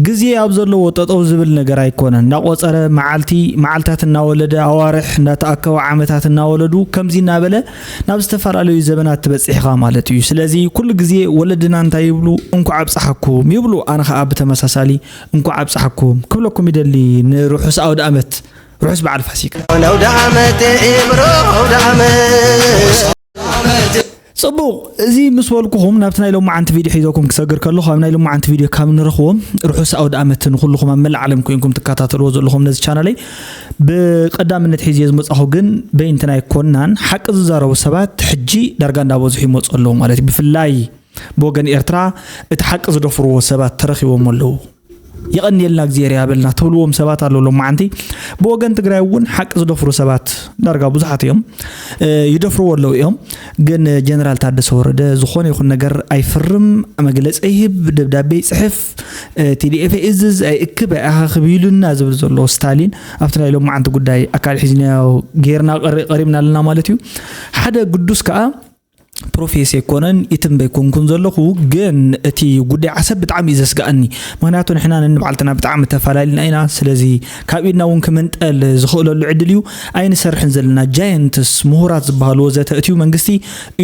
ግዜ ኣብ ዘለዎ ጠጠው ዝብል ነገር ኣይኮነን። እናቆጸረ መዓልቲ፣ መዓልታት እናወለደ፣ ኣዋርሕ እናተኣከበ፣ ዓመታት እናወለዱ፣ ከምዚ እናበለ ናብ ዝተፈላለዩ ዘበናት ትበጽሕ ኢኻ ማለት እዩ። ስለዚ ኩሉ ግዜ ወለድና እንታይ ይብሉ? "እንኳዕ ኣብጽሓኩም" ይብሉ። ኣነ ኸኣ ብተመሳሳሊ "እንኳዕ ኣብጽሓኩም" ክብለኩም ይደሊ ንርሑስ ኣውደ ኣመት፣ ርሑስ በዓል ፋሲካ። ኣውደ ዓመት እምሮ ኣውደ ዓመት። ጽቡቕ፣ እዚ ምስ በልኩኹም ናብቲ ናይ ሎማዓንቲ ቪድዮ ሒዘኩም ክሰግር ከለኹ፣ ኣብ ናይ ሎማዓንቲ ቪድዮ ካብ ንረኽቦም ርሑስ ኣውደ ኣመት ንኹልኹም ኣብ መላእ ዓለም ኮይንኩም ትከታተልዎ ዘለኹም ነዚ ቻናለይ ብቀዳምነት ሒዝዮ ዝመጻኹ ግን በይንትና ኣይኮናን። ሓቂ ዝዛረቡ ሰባት ሕጂ ዳርጋ እንዳበዝሑ ይመጹ ኣለዉ ማለት እዩ። ብፍላይ ብወገን ኤርትራ እቲ ሓቂ ዝደፍርዎ ሰባት ተረኺቦም ኣለዉ። "የቐንየልና እግዚኣብሔር ያበልና" ትብልዎም ሰባት ኣለዉ ሎማዓንቲ። ብወገን ትግራይ እውን ሓቂ ዝደፍሩ ሰባት ዳርጋ ብዙሓት እዮም፣ እ፣ ይደፍርዎ ኣለዉ እዮም። ግን ጀነራል ታደሰ ወረደ ዝኾነ ይኹን ነገር ኣይፍርም፣ መግለጺ ይህብ፣ ደብዳቤ ይጽሕፍ፣ እ፣ ቲ ዲ ኤፍ ይእዝዝ፣ ኣይእክብ ኣይኣኻኽብ ኢሉና ዝብል ዘሎ ስታሊን ኣብቲ ናይ ሎማዓንቲ ጉዳይ ኣካል ሒዝናዮ ጌርና ቀሪ-፣ ቀሪብና ኣለና ማለት እዩ። ሓደ ግዱስ ከኣ ፕሮፌስ ኣይኮነን፣ ይትንበይ ኮንኩን ዘለኹ፣ ግን እቲ ጉዳይ ዓሰብ ብጣዕሚ እዩ ዘስግኣኒ። ምኽንያቱ ንሕና ነንባዕልትና ብጣዕሚ ተፈላለና ኢና። ስለዚ ካብ ኢድና እውን ክምንጠል ዝኽእለሉ ዕድል እዩ። ኣይንሰርሕን ዘለና ጃየንትስ፣ ምሁራት ዝበሃሉ ወዘተ፣ እትዩ መንግስቲ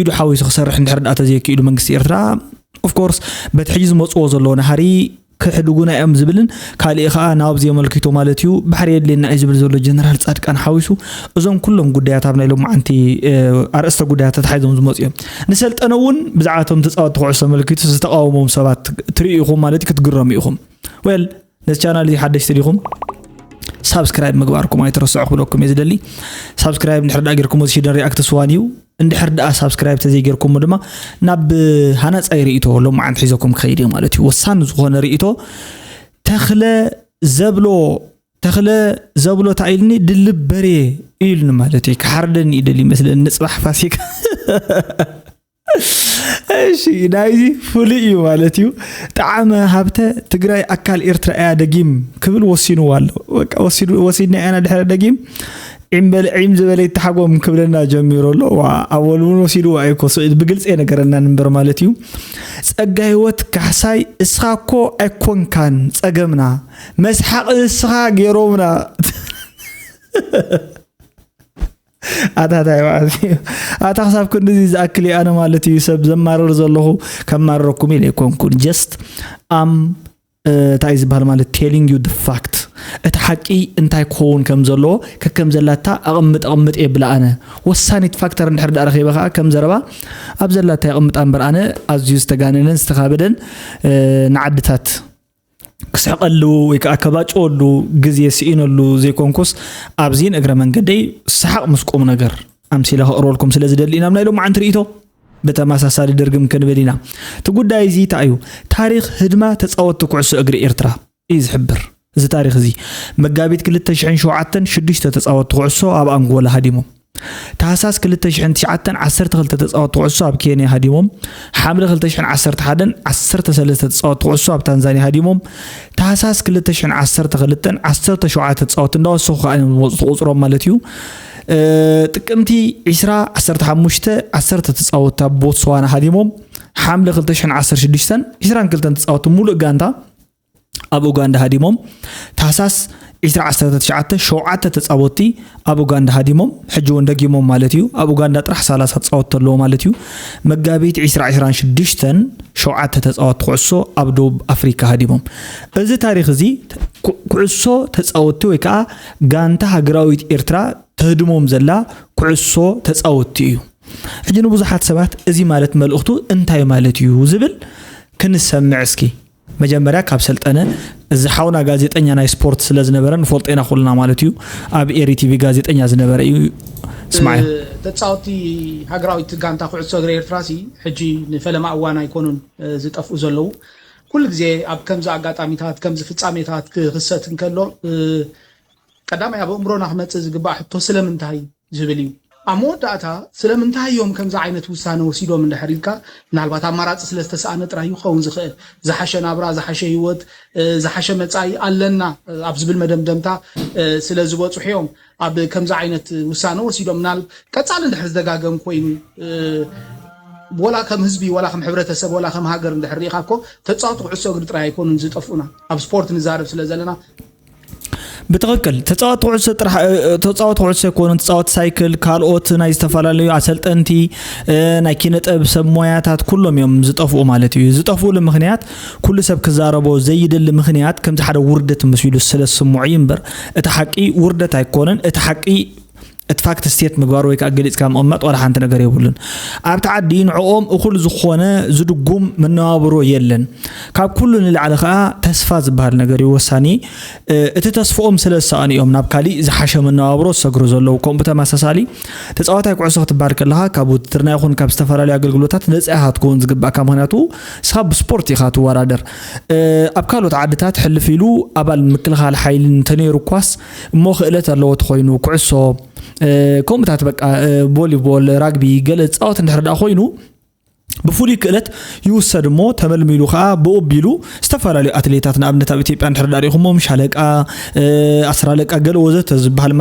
ኢዱ ሓዊሱ ክሰርሕ እንድሕር ደኣ ተዘይክኢሉ መንግስቲ ኤርትራ፣ ኦፍኮርስ በቲ ሕጂ ዝመፅዎ ዘለዎ ናህሪ ክሕድጉና እዮም ዝብልን ካልእ ኸኣ ናብዚ የመልኪቱ ማለት እዩ። ባሕሪ የድልየና እዩ ዝብል ዘሎ ጀነራል ጻድቃን ሓዊሱ እዞም ኩሎም ጉዳያት ኣብ ናይ ሎማዓንቲ፣ እ፣ ኣርእስተ ጉዳያት ተታሒዞም ዝመጹ እዮም። ንሰልጠነ እውን ብዛዕባ እቶም ተጻወትቲ ኩዕሶ ኣመልኪቱ ዝተቃወሞም ሰባት ትርእዩ ኢኹም ማለት እዩ፣ ክትግረሙ ኢኹም። ዌል፣ ነዚ ቻናል እዚ ሓደሽቲ ዲኹም? ሳብስክራይብ ምግባርኩም ኣይትረስዑ ክብለኩም እየ ዝደሊ። ሳብስክራይብ እንድሕር ደኣ ጌርኩሞ፣ እዚ ሽደን ሪኣክት ስዋን እዩ። እንድሕር ደኣ ሳብስክራይብ ተዘይጌርኩሞ ድማ ናብ ሃናጻይ ርእይቶ ሎማዓንቲ ሒዘኩም ክኸይድ እየ ማለት እዩ። ወሳኒ ዝኾነ ርእይቶ፣ ተኽለ ዘብሎ፣ ተኽለ ዘብሎ እንታይ ኢልኒ? ድልብ በሬ ኢልኒ ማለት እዩ። ክሓርደኒ እዩ ደልዩ ይመስለኒ ንጽባሕ ፋሲካ። እሺ፣ ናይዚ ፍሉይ እዩ ማለት እዩ። ጠዓመ ሃብተ፣ "ትግራይ ኣካል ኤርትራ እያ ደጊም" ክብል ወሲንዋ ኣሎ። በቃ ወሲኑ፣ ወሲድና ኢና ድሕሪ ደጊም ዒም በል-፣ ዒም ዝበለ ይተሓጎም ክብለና ጀሚሩ ኣሎ። ዋ፣ ኣወል እውን ወሲድዋ እዩ እኮ፣ ስ-፣ ብግልፂ የነገረና ንበር ማለት እዩ። ጸጋ ህይወት ካሕሳይ፣ "እስኻ እኮ ኣይኮንካን ጸገምና፣ መስሓቂ ንስኻ ገይሮምና።" ኣታ ታይ ማለት እዩ? ኣታ ክሳብ ክንድዚ ዝኣክል እየ ኣነ ማለት እዩ ሰብ ዘማርር ዘለኹ፣ ከማርረኩም ኢለ ኣይኮንኩን። Just ኣም፣ እ፣ እንታይ እዩ ዝበሃል ማለት፣ telling you the fact። እቲ ሓቂ እንታይ ክኸውን ከም ዘለዎ ከከም ዘላታ ኣቕምጥ፣ ኣቕምጥ እየ ብላ ኣነ። ወሳኒት ፋክተር እንድሕር ደኣ ረኺበ ከኣ ከም ዘረባ ኣብ ዘላታ የቕምጣ እምበር ኣነ ኣዝዩ ዝተጋነነን ዝተኻበደን፣ እ፣ ንዓድታት ክስሕቀሉ ወይ ከኣ ከባጭወሉ ግዜ ስኢነሉ ዘይኮንኩስ፣ ኣብዚን እግረ መንገደይ ሰሓቕ ምስ ቁም ነገር ኣምሲለ ከቕርበልኩም ስለ ዝደሊ ኢና። ኣብ ናይ ሎማዓንቲ ርእይቶ ብተመሳሳሊ ድርግም ክንብል ኢና። እቲ ጉዳይ እዚ እንታይ እዩ? ታሪኽ ህድማ ተጻወትቲ ኩዕሶ እግሪ ኤርትራ እዩ ዝሕብር። እዚ ታሪኽ እዚ መጋቢት ክልተ ሽሕን ሸውዓተን ሽዱሽተ ተጻወትቲ ኩዕሶ ኣብ ኣንጎላ ሃዲሞም። ታህሳስ ክልተ ሽሕን ትሽዓተን ዓሰርተ ክልተ ተጻወትቲ ኩዕሶ ኣብ ኬንያ ሃዲሞም። ሓምለ ክልተ ሽሕን ዓሰርተ ሓደን ዓሰርተ ሰለስተ ተጻወትቲ ኩዕሶ ኣብ ታንዛንያ ሃዲሞም። ታህሳስ ክልተ ሽሕን ዓሰርተ ክልተን ዓሰርተ ሸውዓተ ተጻወትቲ እንዳወሰኹ ከኣ እዮም ዝመጹ ቁጽሮም ማለት እዩ። እ፣ ጥቅምቲ ዒስራ ዓሰርተ ሓሙሽተ ዓሰርተ ተጻወትቲ ኣብ ቦትስዋና ሃዲሞም። ሓምለ ክልተ ሽሕን ዓሰርተ ሽዱሽተን ዒስራን ክልተን ተጻወትቲ ሙሉእ ጋንታ ኣብ ኡጋንዳ ሃዲሞም። ታህሳስ ዒስራ ዓሰርተ ትሽዓተ ሸውዓተ ተጻወትቲ ኣብ ኡጋንዳ ሃዲሞም። ሕጂ እውን ደጊሞም ማለት እዩ። ኣብ ኡጋንዳ ጥራሕ ሰላሳ ተጻወትቲ ኣለዎ ማለት እዩ። መጋቢት ዒስራ ዒስራን ሽዱሽተን ሸውዓተ ተጻወትቲ ኩዕሶ ኣብ ደቡብ ኣፍሪካ ሃዲሞም። እዚ ታሪኽ እዚ ኩ-፣ ኩዕሶ ተጻወትቲ ወይ ከዓ ጋንታ ሃገራዊት ኤርትራ ተህድሞም ዘላ ኩዕሶ ተጻወትቲ እዩ። ሕጂ ንብዙሓት ሰባት እዚ ማለት መልእኽቱ እንታይ ማለት እዩ ዝብል ክንሰምዕ እስኪ። መጀመርያ ካብ ሰልጠነ፣ እዚ ሓውና ጋዜጠኛ ናይ ስፖርት ስለ ዝነበረ ንፈልጦ ኢና ኩልና ማለት እዩ። ኣብ ኤሪ ቲቪ ጋዜጠኛ ዝነበረ እዩ። ስማዕ። እ፣ ተጻወትቲ ሃገራዊት ጋንታ ኩዕሶ እግሪ ኤርትራ ሲ ሕጂ ንፈለማ እዋን ኣይኮኑን፣ እ፣ ዝጠፍኡ ዘለዉ። ኩሉ ግዜ ኣብ ከምዚ ኣጋጣሚታት፣ ከምዚ ፍጻሜታት ክኽሰት እንከሎ፣ እ፣ ቀዳማይ ኣብ ኣእምሮና ክመጽእ ዝግባእ ሕቶ ስለምንታይ ዝብል እዩ። ኣብ መወዳእታ ስለምንታይ እዮም ከምዚ ዓይነት ውሳነ ወሲዶም እንድሕር ኢልካ፣ ምናልባት ኣማራጺ ስለ ዝተሰኣነ ጥራይ እዩ ክኸውን ዝኽእል። ዝሓሸ ናብራ፣ ዝሓሸ ህይወት፣ እ፣ ዝሓሸ መጻኢ ኣለና፣ እ፣ ኣብ ዝብል መደምደምታ፣ እ፣ ስለ ዝበጽሑ እዮም ኣብ ከምዚ ዓይነት ውሳነ ወሲዶም። ምናል-፣ ቀጻሊ እንድሕር ዝደጋገም ኮይኑ፣ እ፣ ወላ ከም ህዝቢ፣ ወላ ከም ሕብረተሰብ፣ ወላ ከም ሃገር እንድሕር ርኢኻ እኮ፣ ተጻወቲ ኩዕሶ እግሪ ጥራይ ኣይኮኑን ዝጠፍኡና። ኣብ ስፖርት ንዛረብ ስለ ዘለና። ብትኽክል። ተጻወቲ ኩዕሶ ጥራሕ ተጻወቲ ኩዕሶ ኣይኮኑን፣ ተጻወቲ ሳይክል፣ ካልኦት ናይ ዝተፈላለዩ ኣሰልጠንቲ፣ ናይ ኪነ ጥበብ ሰብ ሞያታት ኩሎም እዮም ዝጠፍኡ ማለት እዩ። ዝጠፍኡሉ ምኽንያት፣ ኩሉ ሰብ ክዛረቦ ዘይደሊ ምኽንያት፣ ከምዚ ሓደ ውርደት መሲሉ ስለ ዝስምዖ እዩ እምበር፣ እቲ ሓቂ ውርደት ኣይኮነን። እቲ ሓቂ እቲ ፋክት ስቴት ምግባር ወይ ከዓ ገሊፅካ ምቕማጥ ዋላ ሓንቲ ነገር የብሉን። ኣብቲ ዓዲ ንዕኦም እኹል ዝኾነ ዝድጉም መነባብሮ የለን። ካብ ኩሉ ንላዕሊ ከዓ ተስፋ ዝበሃል ነገር እዩ ወሳኒ። እቲ ተስፍኦም ስለ ዝሰኣኑ እዮም ናብ ካሊእ ዝሓሸ መነባብሮ ዝሰግሩ ዘለዉ። ከምኡ ብተመሳሳሊ ተፃዋታይ ኩዕሶ ክትበሃል ከለካ ካብ ውድድርና ይኹን ካብ ዝተፈላለዩ ኣገልግሎታት ነፃ ኢኻ ክትከውን ዝግባእካ። ምክንያቱ ንስኻ ብስፖርት ኢኻ ትወዳደር። ኣብ ካልኦት ዓድታት ሕልፍ ኢሉ ኣባል ምክልኻል ሓይሊ እንተነይሩ ኳስ እሞ ክእለት ኣለዎ ተኮይኑ ኩዕሶ ከምኡታት በቃ ቮሊቦል፣ ራግቢ፣ ገለ ዝፃወት እንድሕር ደኣ ኮይኑ ብፍሉይ ክእለት ይውሰድ እሞ ተመልሚሉ ከዓ ብኡ ኣቢሉ ዝተፈላለዩ ኣትሌታት ንኣብነት ኣብ ኢትዮጵያ እንድሕር ደኣ ሪኢኹሞም ሻለቃ፣ ኣስር ኣለቃ፣ ገለ ወዘተ ዝበሃል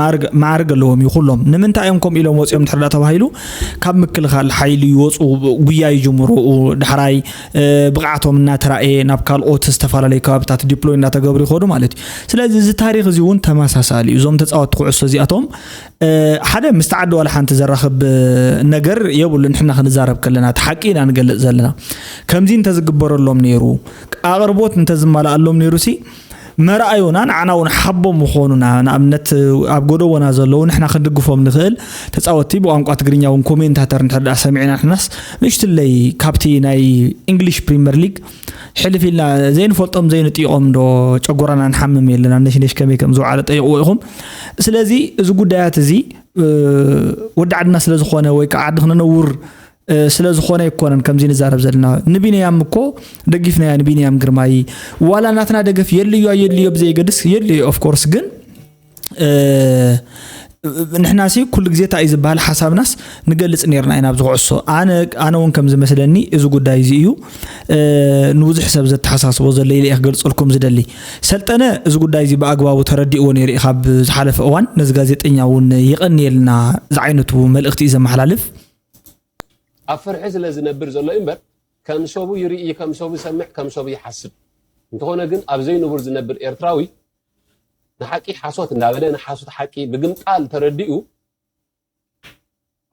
ማዕርግ ኣለዎም እዩ ኩሎም። ንምንታይ እዮም ከምኡ ኢሎም ወፂኦም እንድሕር ደኣ ተባሂሉ ካብ ምክልኻል ሓይሊ ይወፁ፣ ጉያ ይጅምሩ፣ ዳሕራይ ብቕዓቶም እናተራእየ ናብ ካልኦት ዝተፈላለዩ ከባብታት ዲፕሎይ እናተገብሩ ይኸዱ ማለት እዩ። ስለዚ እዚ ታሪኽ እዚ እውን ተመሳሳሊ እዩ። እዞም ተፃወትቲ ኩዕሶ እዚኣቶም ሓደ ምስቲ ዓዲ ዋላ ሓንቲ ዘራኽብ ነገር የብሉ። ንሕና ክንዛረብ ከለና እቲ ሓቂ ኢና ንገልፅ ዘለና። ከምዚ እንተዝግበረሎም ነይሩ፣ ኣቕርቦት እንተዝማልኣሎም ነይሩ ሲ መርኣዮና ንዓና እውን ሓቦ ምኾኑና። ንኣብነት ኣብ ጎደቦና ዘለዉ ንሕና ክንድግፎም ንኽእል ተፃወትቲ ብቋንቋ ትግርኛ እውን ኮሜንታተር እንድሕር ደኣ ሰሚዕና ንሕናስ ንእሽትለይ ካብቲ ናይ እንግሊሽ ፕሪምየር ሊግ ሕልፍ ኢልና ዘይንፈልጦም ዘይንጥይቖም ዶ ጨጎራና ንሓምም የለና። ነሽነሽ ከመይ ከም ዝውዓለ ጠይቕዎ ኢኹም። ስለዚ እዚ ጉዳያት እዚ ወዲ ዓድና ስለ ዝኾነ ወይ ከዓ ዓዲ ክነነውር ስለ ዝኾነ ኣይኮነን ከምዚ ንዛረብ ዘለና። ንቢንያም እኮ ደጊፍናያ ንቢንያም ግርማይ ዋላ ናትና ደገፍ የድልዮ ኣየድልዮ ብዘየገድስ የድልዮ ኦፍኮርስ ግን ንሕና ሲ ኩሉ ግዜ እንታይ እዩ ዝበሃል ሓሳብናስ ንገልፅ ነርና ኢና ኣብዚ ኩዕሶ። ኣነ ኣነ እውን ከም ዝመስለኒ እዚ ጉዳይ እዚ እዩ ንብዙሕ ሰብ ዘተሓሳስቦ ዘሎ ኢለ እየ ክገልፀልኩም ዝደሊ። ሰልጠነ እዚ ጉዳይ እዚ ብኣግባቡ ተረዲእዎ ነይሩ እዩ። ካብ ዝሓለፈ እዋን ነዚ ጋዜጠኛ እውን የቐንየልና ዝዓይነቱ መልእኽቲ እዩ ዘመሓላልፍ። ኣብ ፍርሒ ስለ ዝነብር ዘሎ እዩ እምበር ከም ሰቡ ይርኢ፣ ከም ሰቡ ይሰምዕ፣ ከም ሰቡ ይሓስብ። እንተኾነ ግን ኣብ ዘይንቡር ዝነብር ኤርትራዊ ንሓቂ ሓሶት እንዳበለ ንሓሶት ሓቂ ብግምጣል ተረዲኡ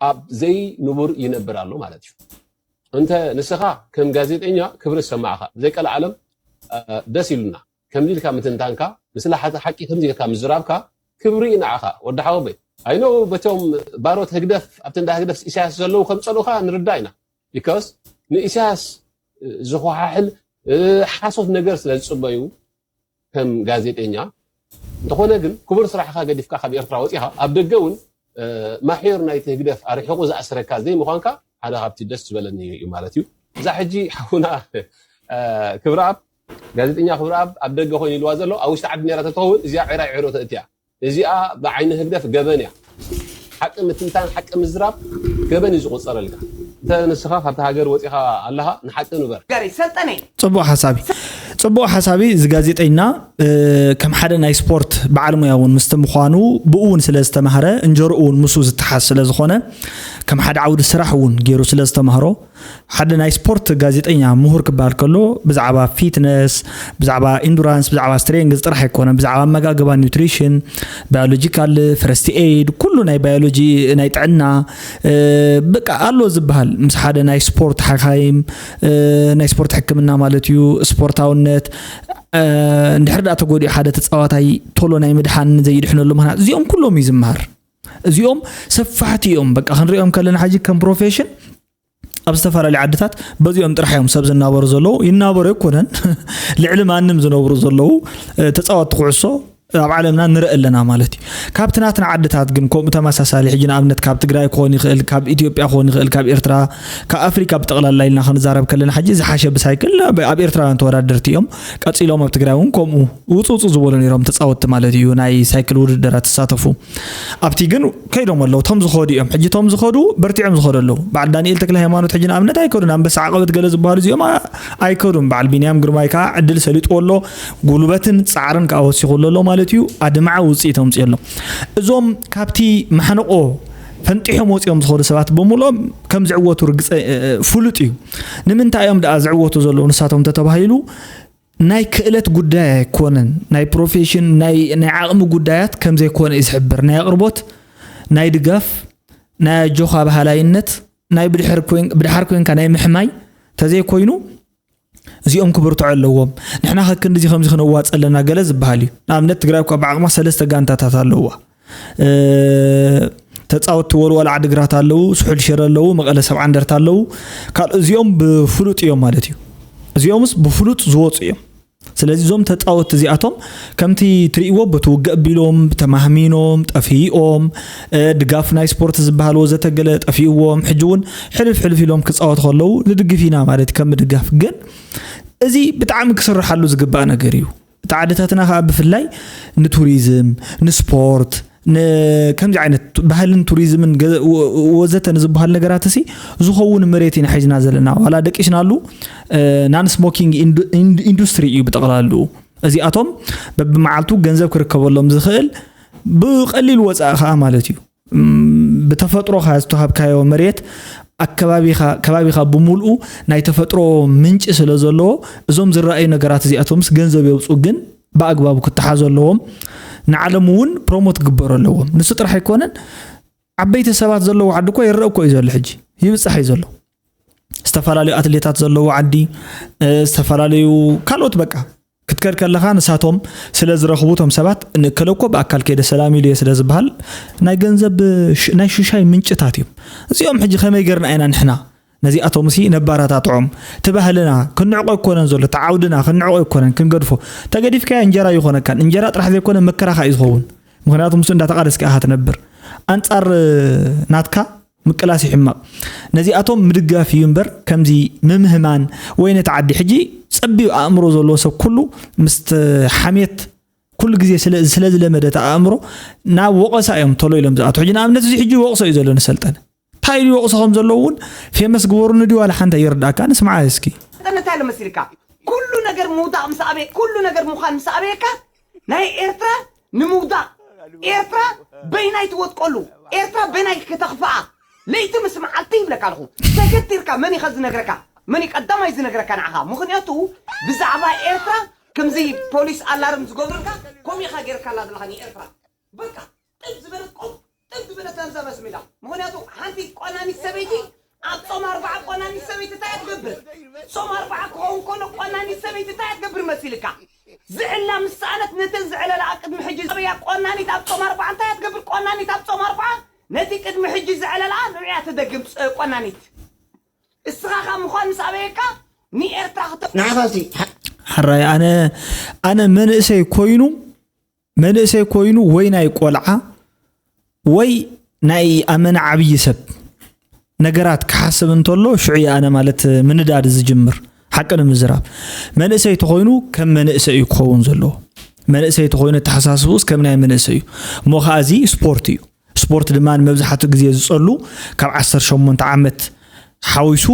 ኣብ ዘይንቡር ይነብር ኣሎ ማለት እዩ። እንተ ንስኻ ከም ጋዜጠኛ ክብሪ ዝሰማዕኻ ዘይቀልዓለም ደስ ኢሉና ከምዚ ኢልካ ምትንታንካ ምስላ ሓቂ ከምዚ ኢልካ ምዝራብካ ክብሪ እዩ ንዓኻ ወዲ ሓወቦይ። ኣይኖ በቶም ባሮት ህግደፍ ኣብቲ እንዳ ህግደፍ ኢሳያስ ዘለዉ ከም ጸልኡኻ ንርዳ ኢና። ቢካስ ንኢሳያስ ዝኮሓሕል ሓሶት ነገር ስለ ዝጽበዩ ከም ጋዜጠኛ እንተኾነ ግን ክቡር ስራሕኻ ገዲፍካ ካብ ኤርትራ ወፂኻ ኣብ ደገ እውን ማሕዮር ናይቲ ህግደፍ ኣርሒቑ ዝኣስረካ ዘይምዃንካ ሓደ ካብቲ ደስ ዝበለኒ እዩ ማለት እዩ። እዛ ሕጂ ሓውና ክብረኣብ ጋዜጠኛ ክብረኣብ ኣብ ደገ ኮይኑ ኢልዋ ዘሎ ኣብ ውሽጢ ዓዲ ነራ ተትኸውን እዚኣ ዒራይ ዒሮ ተእትያ። እዚኣ ብዓይኒ ህግደፍ ገበን እያ። ሓቂ ምትንታን ሓቂ ምዝራብ ገበን እዩ ዝቑፀረልካ። እንተ ንስኻ ካብቲ ሃገር ወፂኻ ኣለኻ ንሓቂ ንበር። ጋሪ ሰልጠነ ፅቡቅ ሓሳቢ ፅቡቅ ሓሳቢ እዚ ጋዜጠኛ ከም ሓደ ናይ ስፖርት በዓል ሙያ እውን ምስቲ ምዃኑ ብኡ እውን ስለ ዝተማህረ እንጀርኡ እውን ምስኡ ዝተሓዝ ስለ ዝኾነ ከም ሓደ ዓውዲ ስራሕ እውን ገይሩ ስለ ዝተማህሮ ሓደ ናይ ስፖርት ጋዜጠኛ ምሁር ክበሃል ከሎ ብዛዕባ ፊትነስ ብዛዕባ ኢንዱራንስ ብዛዕባ ስትሬንግዝ ጥራሕ ኣይኮነ ብዛዕባ ኣመጋግባ ኒውትሪሽን ባዮሎጂካል ፈረስቲ ኤድ ኩሉ ናይ ባዮሎጂ ናይ ጥዕና በቃ ኣሎ ዝበሃል ምስ ሓደ ናይ ስፖርት ሓካይም ናይ ስፖርት ሕክምና ማለት እዩ ስፖርታውነት እንድሕር ዳ ተጎዲኡ ሓደ ተፃዋታይ ቶሎ ናይ ምድሓን ዘይድሕነሉ ምክንያት እዚኦም ኩሎም እዩ ዝምሃር እዚኦም ሰፋሕቲ እዮም በቃ ክንሪኦም ከለና ሕጂ ከም ፕሮፌሽን ኣብ ዝተፈላለዩ ዓድታት በዚኦም ጥራሕ እዮም ሰብ ዝናበሩ ዘለዉ ይናበሩ ኣይኮነን ልዕሊ ማንም ዝነብሩ ዘለዉ ተፃወትቲ ኩዕሶ ኣብ ዓለምና ንርኢ ኣለና ማለት እዩ ካብቲ ናትና ዓድታት ግን ከምኡ ተመሳሳሊ ሕጂ ንኣብነት ካብ ትግራይ ክኾን ይኽእል ካብ ኢትዮጵያ ክኾን ይኽእል ካብ ኤርትራ ካብ ኣፍሪካ ብጠቕላላ ኢልና ክንዛረብ ከለና ሕጂ ዝሓሸ ብሳይክል ኣብ ኤርትራውያን ተወዳደርቲ እዮም ቀፂሎም ኣብ ትግራይ እውን ከምኡ ውፅውፁ ዝበሉ ነይሮም ተፃወትቲ ማለት እዩ ናይ ሳይክል ውድድራት ዝሳተፉ ኣብቲ ግን ከይዶም ኣለዉ ቶም ዝኸዱ እዮም ሕጂ ቶም ዝኸዱ በርቲዖም ዝኸዱ ኣለዉ በዓል ዳንኤል ተክለ ሃይማኖት ሕጂ ንኣብነት ኣይከዱን ኣንበሳ ዓቐበት ገለ ዝበሃሉ እዚኦም ኣይከዱን በዓል ቢንያም ግርማይ ከዓ ዕድል ሰሊጥዎ ኣሎ ጉልበትን ፃዕርን ከዓ ወሲኹ ኣሎ ማለት እዩ ኣድማዐ ውፅኢት ኣምፅኡ ኣሎ እዞም ካብቲ ማሕንቆ ፈንጢሖም ወፂኦም ዝኾኑ ሰባት ብምልኦም ከም ዝዕወቱ ርግፀ ፍሉጥ እዩ። ንምንታይ እዮም ደኣ ዝዕወቱ ዘለዉ ንሳቶም ተተባሂሉ ናይ ክእለት ጉዳይ ኣይኮነን፣ ናይ ፕሮፌሽን ናይ ዓቕሚ ጉዳያት ከም ዘይኮነ እዩ ዝሕብር። ናይ ኣቕርቦት፣ ናይ ድጋፍ፣ ናይ ኣጆኻ በሃላይነት፣ ናይ ብድሕር ኮይንካ ናይ ምሕማይ ተዘይኮይኑ እዚኦም ክብርትዑ ኣለዎም። ንሕና ከክንድዚ ከምዚ ክነዋፅ ኣለና ገለ ዝበሃል እዩ። ንኣብነት ትግራይ እኳ ብዓቕማ ሰለስተ ጋንታታት ኣለዋ። ተፃወትቲ ወልዋል ዓድግራት ኣለዉ፣ ስሑል ሽረ ኣለዉ፣ መቐለ ሰብዓ እንደርታ ኣለዉ። ካልእ እዚኦም ብፍሉጥ እዮም ማለት እዩ። እዚኦምስ ብፍሉጥ ዝወፁ እዮም። ስለዚ እዞም ተፃወትቲ እዚኣቶም ከምቲ ትርእይዎ በቲ ውግእ ኣቢሎም ተማህሚኖም ጠፊኦም ድጋፍ ናይ ስፖርት ዝበሃል ወዘተ ገለ ጠፊእዎም ሕጂ እውን ሕልፍ ሕልፍ ኢሎም ክፃወት ከለዉ ንድግፍ ኢና ማለት ከም ምድጋፍ ግን እዚ ብጣዕሚ ክስርሓሉ ዝግባእ ነገር እዩ። እቲ ዓድታትና ከዓ ብፍላይ ንቱሪዝም ንስፖርት ከምዚ ዓይነት ባህልን ቱሪዝምን ወዘተ ንዝበሃል ነገራት ሲ ዝኸውን መሬት ኢና ሒዝና ዘለና ዋላ ደቂስናሉ። ናን ስሞኪንግ ኢንዱስትሪ እዩ ብጠቕላሉ። እዚኣቶም በብመዓልቱ ገንዘብ ክርከበሎም ዝኽእል ብቐሊል ወፃኢ ከዓ ማለት እዩ። ብተፈጥሮኻ ዝተሃብካዮ መሬት ኣከባቢኻ ከባቢኻ ብምልኡ ናይ ተፈጥሮ ምንጪ ስለ ዘለዎ እዞም ዝረኣዩ ነገራት እዚኣቶምስ ገንዘብ የውፁ ግን ብኣግባቡ ክተሓዙ ኣለዎም። ንዓለም እውን ፕሮሞት ክግበሩ ኣለዎም። ንሱ ጥራሕ ኣይኮነን፣ ዓበይቲ ሰባት ዘለዎ ዓዲ እኮ ይረአ እኮ እዩ ዘሎ፣ ሕጂ ይብፃሕ እዩ ዘሎ። ዝተፈላለዩ ኣትሌታት ዘለዎ ዓዲ፣ ዝተፈላለዩ ካልኦት በቃ ክትከድ ከለኻ ንሳቶም ስለ ዝረኽቡ እቶም ሰባት ንእከለ እኮ ብኣካል ከይደ ሰላም ኢሉ እየ ስለ ዝበሃል ናይ ገንዘብ ናይ ሽሻይ ምንጭታት እዮም። እዚኦም ሕጂ ከመይ ገርና ኢና ንሕና ነዚኣቶም ሲ ነባራታትዖም እቲ ባህልና ክንዕቆ ኣይኮነን ዘሎ እቲ ዓውድና ክንዕቆ ኣይኮነን ክንገድፎ ተገዲፍካዮ እንጀራ ይኾነካን እንጀራ ጥራሕ ዘይኮነ መከራኻ እዩ ዝኸውን። ምክንያቱ ምስ እንዳተቃደስካ ኢኻ ትነብር ኣንጻር ናትካ ምቅላስ ይሕመቕ። ነዚኣቶም ምድጋፍ እዩ እምበር ከምዚ ምምህማን ወይ ነቲ ዓዲ ሕጂ ጸቢብ ኣእምሮ ዘለዎ ሰብ ኩሉ ምስቲ ሓሜት ኩሉ ግዜ ስለ ዝለመደ እቲ ኣእምሮ ናብ ወቐሳ እዮም ቶሎ ኢሎም ዝኣትዉ። ሕጂ ንኣብነት እዚ ሕጂ ይወቕሶ እዩ ዘሎ ንሰልጠነ። እንታይ ኢሉ ይወቕሶ ከም ዘለዎ እውን ፌመስ ግበሩኒ ድዩ ዋላ ሓንቲ ኣይርድኣካ። ንስምዓ እስኪ። ሰልጠነ እንታይ ኢሉ መሲልካ? ኩሉ ነገር ምውዳቕ ምስ ኣበየ ኩሉ ነገር ምዃን ምስ ኣበየካ ናይ ኤርትራ ንምውዳቕ ኤርትራ በይናይ ትወጥቀሉ ኤርትራ በይናይ ከተኽፍኣ ለይቲ ምስ መዓልቲ ይብለካ ኣለኹ። ሰገት ኢልካ መን ኢኸ ዝነግረካ? መን እዩ ቀዳማይ ዝነግረካ ንዓኻ? ምኽንያቱ ብዛዕባ ኤርትራ ከምዚ ፖሊስ ኣላርም ዝገብሩልካ ከምኡ ኢኻ ገይርካላ ዘለኻ ንኤርትራ። በቃ ጥብ ዝበለት ቆም ጥብ ዝበለት ተንዘበስ ሚላ። ምኽንያቱ ሓንቲ ቆናኒት ሰበይቲ ኣብ ጾም ኣርባዓ ቆናኒት ሰበይቲ እንታይ እያ ትገብር? ጾም ኣርባዓ ክኸውን ከሎ ቆናኒት ሰበይቲ እንታይ እያ ትገብር መሲልካ? ዝዕላ ምስ ሰኣነት ነተን ዝዕለላ ቅድሚ ሕጂ ዘበያ ቆናኒት ኣብ ጾም ኣርባዓ እንታይ እያ ትገብር? ቆናኒት ኣብ ጾም ኣርባዓ ነቲ ቅድሚ ሕጂ ዝዕለላ ንዕያ ትደግም ቆናኒት። እስኻ ካብ ምዃን ምስ ኣበየካ ንኤርትራ ክተ ንዓኻሲ ሓራይ ኣነ ኣነ መንእሰይ ኮይኑ መንእሰይ ኮይኑ ወይ ናይ ቆልዓ ወይ ናይ ኣመና ዓብዪ ሰብ ነገራት ክሓስብ እንተሎ ሽዑ እየ ኣነ ማለት ምንዳድ ዝጅምር። ሓቂ ንምዝራብ መንእሰይ ተኾይኑ ከም መንእሰይ እዩ ክኸውን ዘለዎ። መንእሰይ ተኾይኑ ኣተሓሳስብኡስ ከም ናይ መንእሰይ እዩ። እሞ ከዓ እዚ ስፖርት እዩ። ስፖርት ድማ ንመብዛሕትኡ ግዜ ዝጸሉ ካብ ዓሰርተ ሸሞንተ ዓመት ሓዊሱ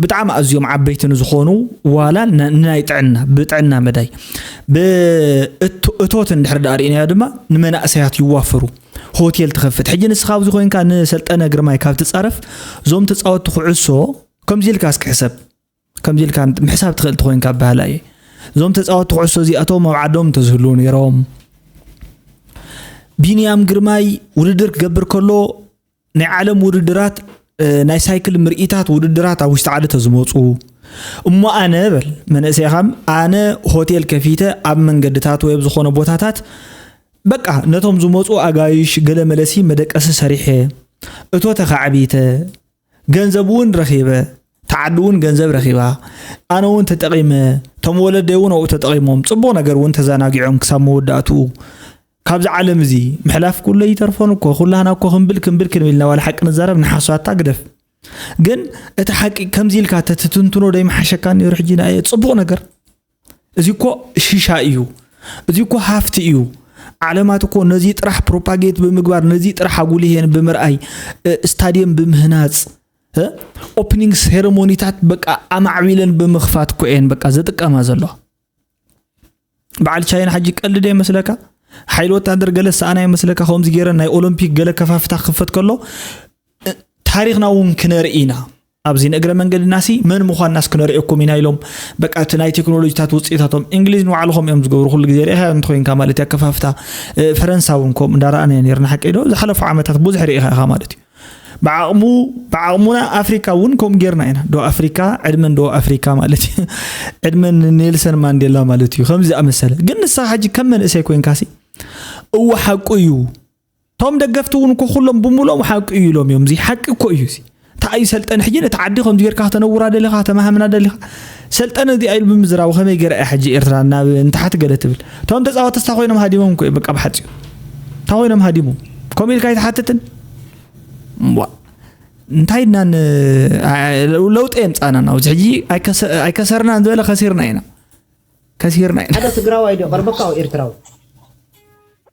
ብጣዕሚ ኣዝዮም ዓበይቲ ንዝኾኑ ዋላ ንናይ ጥዕና ብጥዕና መዳይ ብእቶት እንድሕር ዳኣ ርኢናዮ ድማ ንመናእሰያት ይዋፈሩ። ሆቴል ትኸፍት። ሕጂ ንስኻ ኣብዚ ኮይንካ ንሰልጠነ ግርማይ ካብ ትጻረፍ እዞም ተጻወትቲ ኩዕሶ ከምዚ ኢልካ እስኪ ሕሰብ። ከምዚ ኢልካ ምሕሳብ ትኽእል ተኾይንካ በሃላ እየ። እዞም ተጻወትቲ ኩዕሶ እዚኣቶም ኣብ ዓዶም እንተዝህልዉ ነይሮም ቢንያም ግርማይ ውድድር ክገብር ከሎ ናይ ዓለም ውድድራት ናይ ሳይክል ምርኢታት ውድድራት ኣብ ውሽጢ ዓዲ ተዝመፁ እሞ ኣነ በል መንእሰይኻም ኣነ ሆቴል ከፊተ ኣብ መንገድታት ወይ ኣብ ዝኾነ ቦታታት በቃ ነቶም ዝመፁ ኣጋይሽ ገለ መለሲ መደቀሲ ሰሪሐ እቶተ ካዕቢተ ገንዘብ እውን ረኺበ ተዓዲ እውን ገንዘብ ረኺባ ኣነ እውን ተጠቒመ እቶም ወለደይ እውን ኣብኡ ተጠቒሞም ፅቡቕ ነገር እውን ተዘናጊዖም ክሳብ መወዳእትኡ ካብዚ ዓለም እዚ ምሕላፍ ኩሎ ይተርፎን እኮ ኩላህና እኮ ክንብል ክንብል ክንብል ኢና ዋላ ሓቂ ንዛረብ ንሓስባታ ግደፍ ግን እቲ ሓቂ ከምዚ ኢልካ ተትትንትኖ ዶ ይመሓሸካ ነይሩ ሕጂ ንኣየ ፅቡቕ ነገር እዚ እኮ ሽሻ እዩ እዚ እኮ ሃፍቲ እዩ ዓለማት እኮ ነዚ ጥራሕ ፕሮፓጌት ብምግባር ነዚ ጥራሕ ኣጉሊሄን ብምርኣይ ስታድየም ብምህናፅ ኦፕኒንግ ሴረሞኒታት በቃ ኣማዕቢለን ብምኽፋት እኮ እየን በቃ ዝጥቀማ ዘለዋ በዓል ቻይና ሕጂ ቀልድ ይመስለካ ሓይሊ ወታደር ገለ ሰኣና ይመስለካ ከምዚ ገይረ ናይ ኦሎምፒክ ገለ ከፋፍታ ክኽፈት ከሎ ታሪኽና እውን ክነርኢ ኢና። ኣብዚ ንእግረ መንገድናሲ መን ምዃንናስ ክነርእየኩም ኢና ኢሎም፣ በቃ እቲ ናይ ቴክኖሎጂታት ውፅኢታቶም፣ እንግሊዝ ንባዕልኹም እዮም ዝገብሩ። ኩሉ ግዜ ርኢኻ እንተኾይንካ ማለት እያ፣ ከፋፍታ። እ፣ ፈረንሳ እውን ከምኡ እንዳረኣና ነርና፣ ሓቀይ ዶ? ዝሓለፉ ዓመታት ብዙሕ ርኢኻ ኢኻ ማለት እዩ። ብዓቕሙ ብዓቕሙና ኣፍሪካ እውን ከምኡ ጌርና ኢና። ዶ ኣፍሪካ፣ ዕድመን ዶ ኣፍሪካ ማለት እዩ። ዕድመን ኔልሰን ማንዴላ ማለት እዩ። ከምዚ ዝኣመሰለ ግን ንስኻ ሕጂ ከም መንእሰይ ኮይንካሲ፣ እወ ሓቁ እዩ። እቶም ደገፍቲ እውን እኮ ኩሎም ብምሉኦም ሓቂ እዩ ኢሎም እዮም። እዚ ሓቂ እኮ እዩ እዚ። እንታይ እዩ ሰልጠነ ሕጂ ነቲ ዓዲ ከምዚ ጌርካ ከተነውራ ደሊኻ፣ ከተማሃምና ደሊኻ? ሰልጠነ እዚኣ ኢሉ ብምዝራቡ ከመይ ገይራ እያ ሕጂ ኤርትራ ናብ ንታሕቲ ገለ ትብል? እቶም ተጻወትቲ ስታ ኮይኖም ሃዲሞም እኮ እዩ በቃ ብሓጺሩ። እንታይ ኮይኖም ሃዲሞም? ከምኡ ኢልካ ኣይትሓትትን? እምቧ። እንታይ ኢልና ን-፣ ኣ-፣ ለውጢ የምጻና ናብዚ ሕጂ ኣይከሰ-፣ ኣይከሰርናን ዝበለ ከሲርና ኢና። ከሲርና ኢና። ሓደ ትግራዋይ ዶ ቀርበካ ወይ ኤርትራዊ?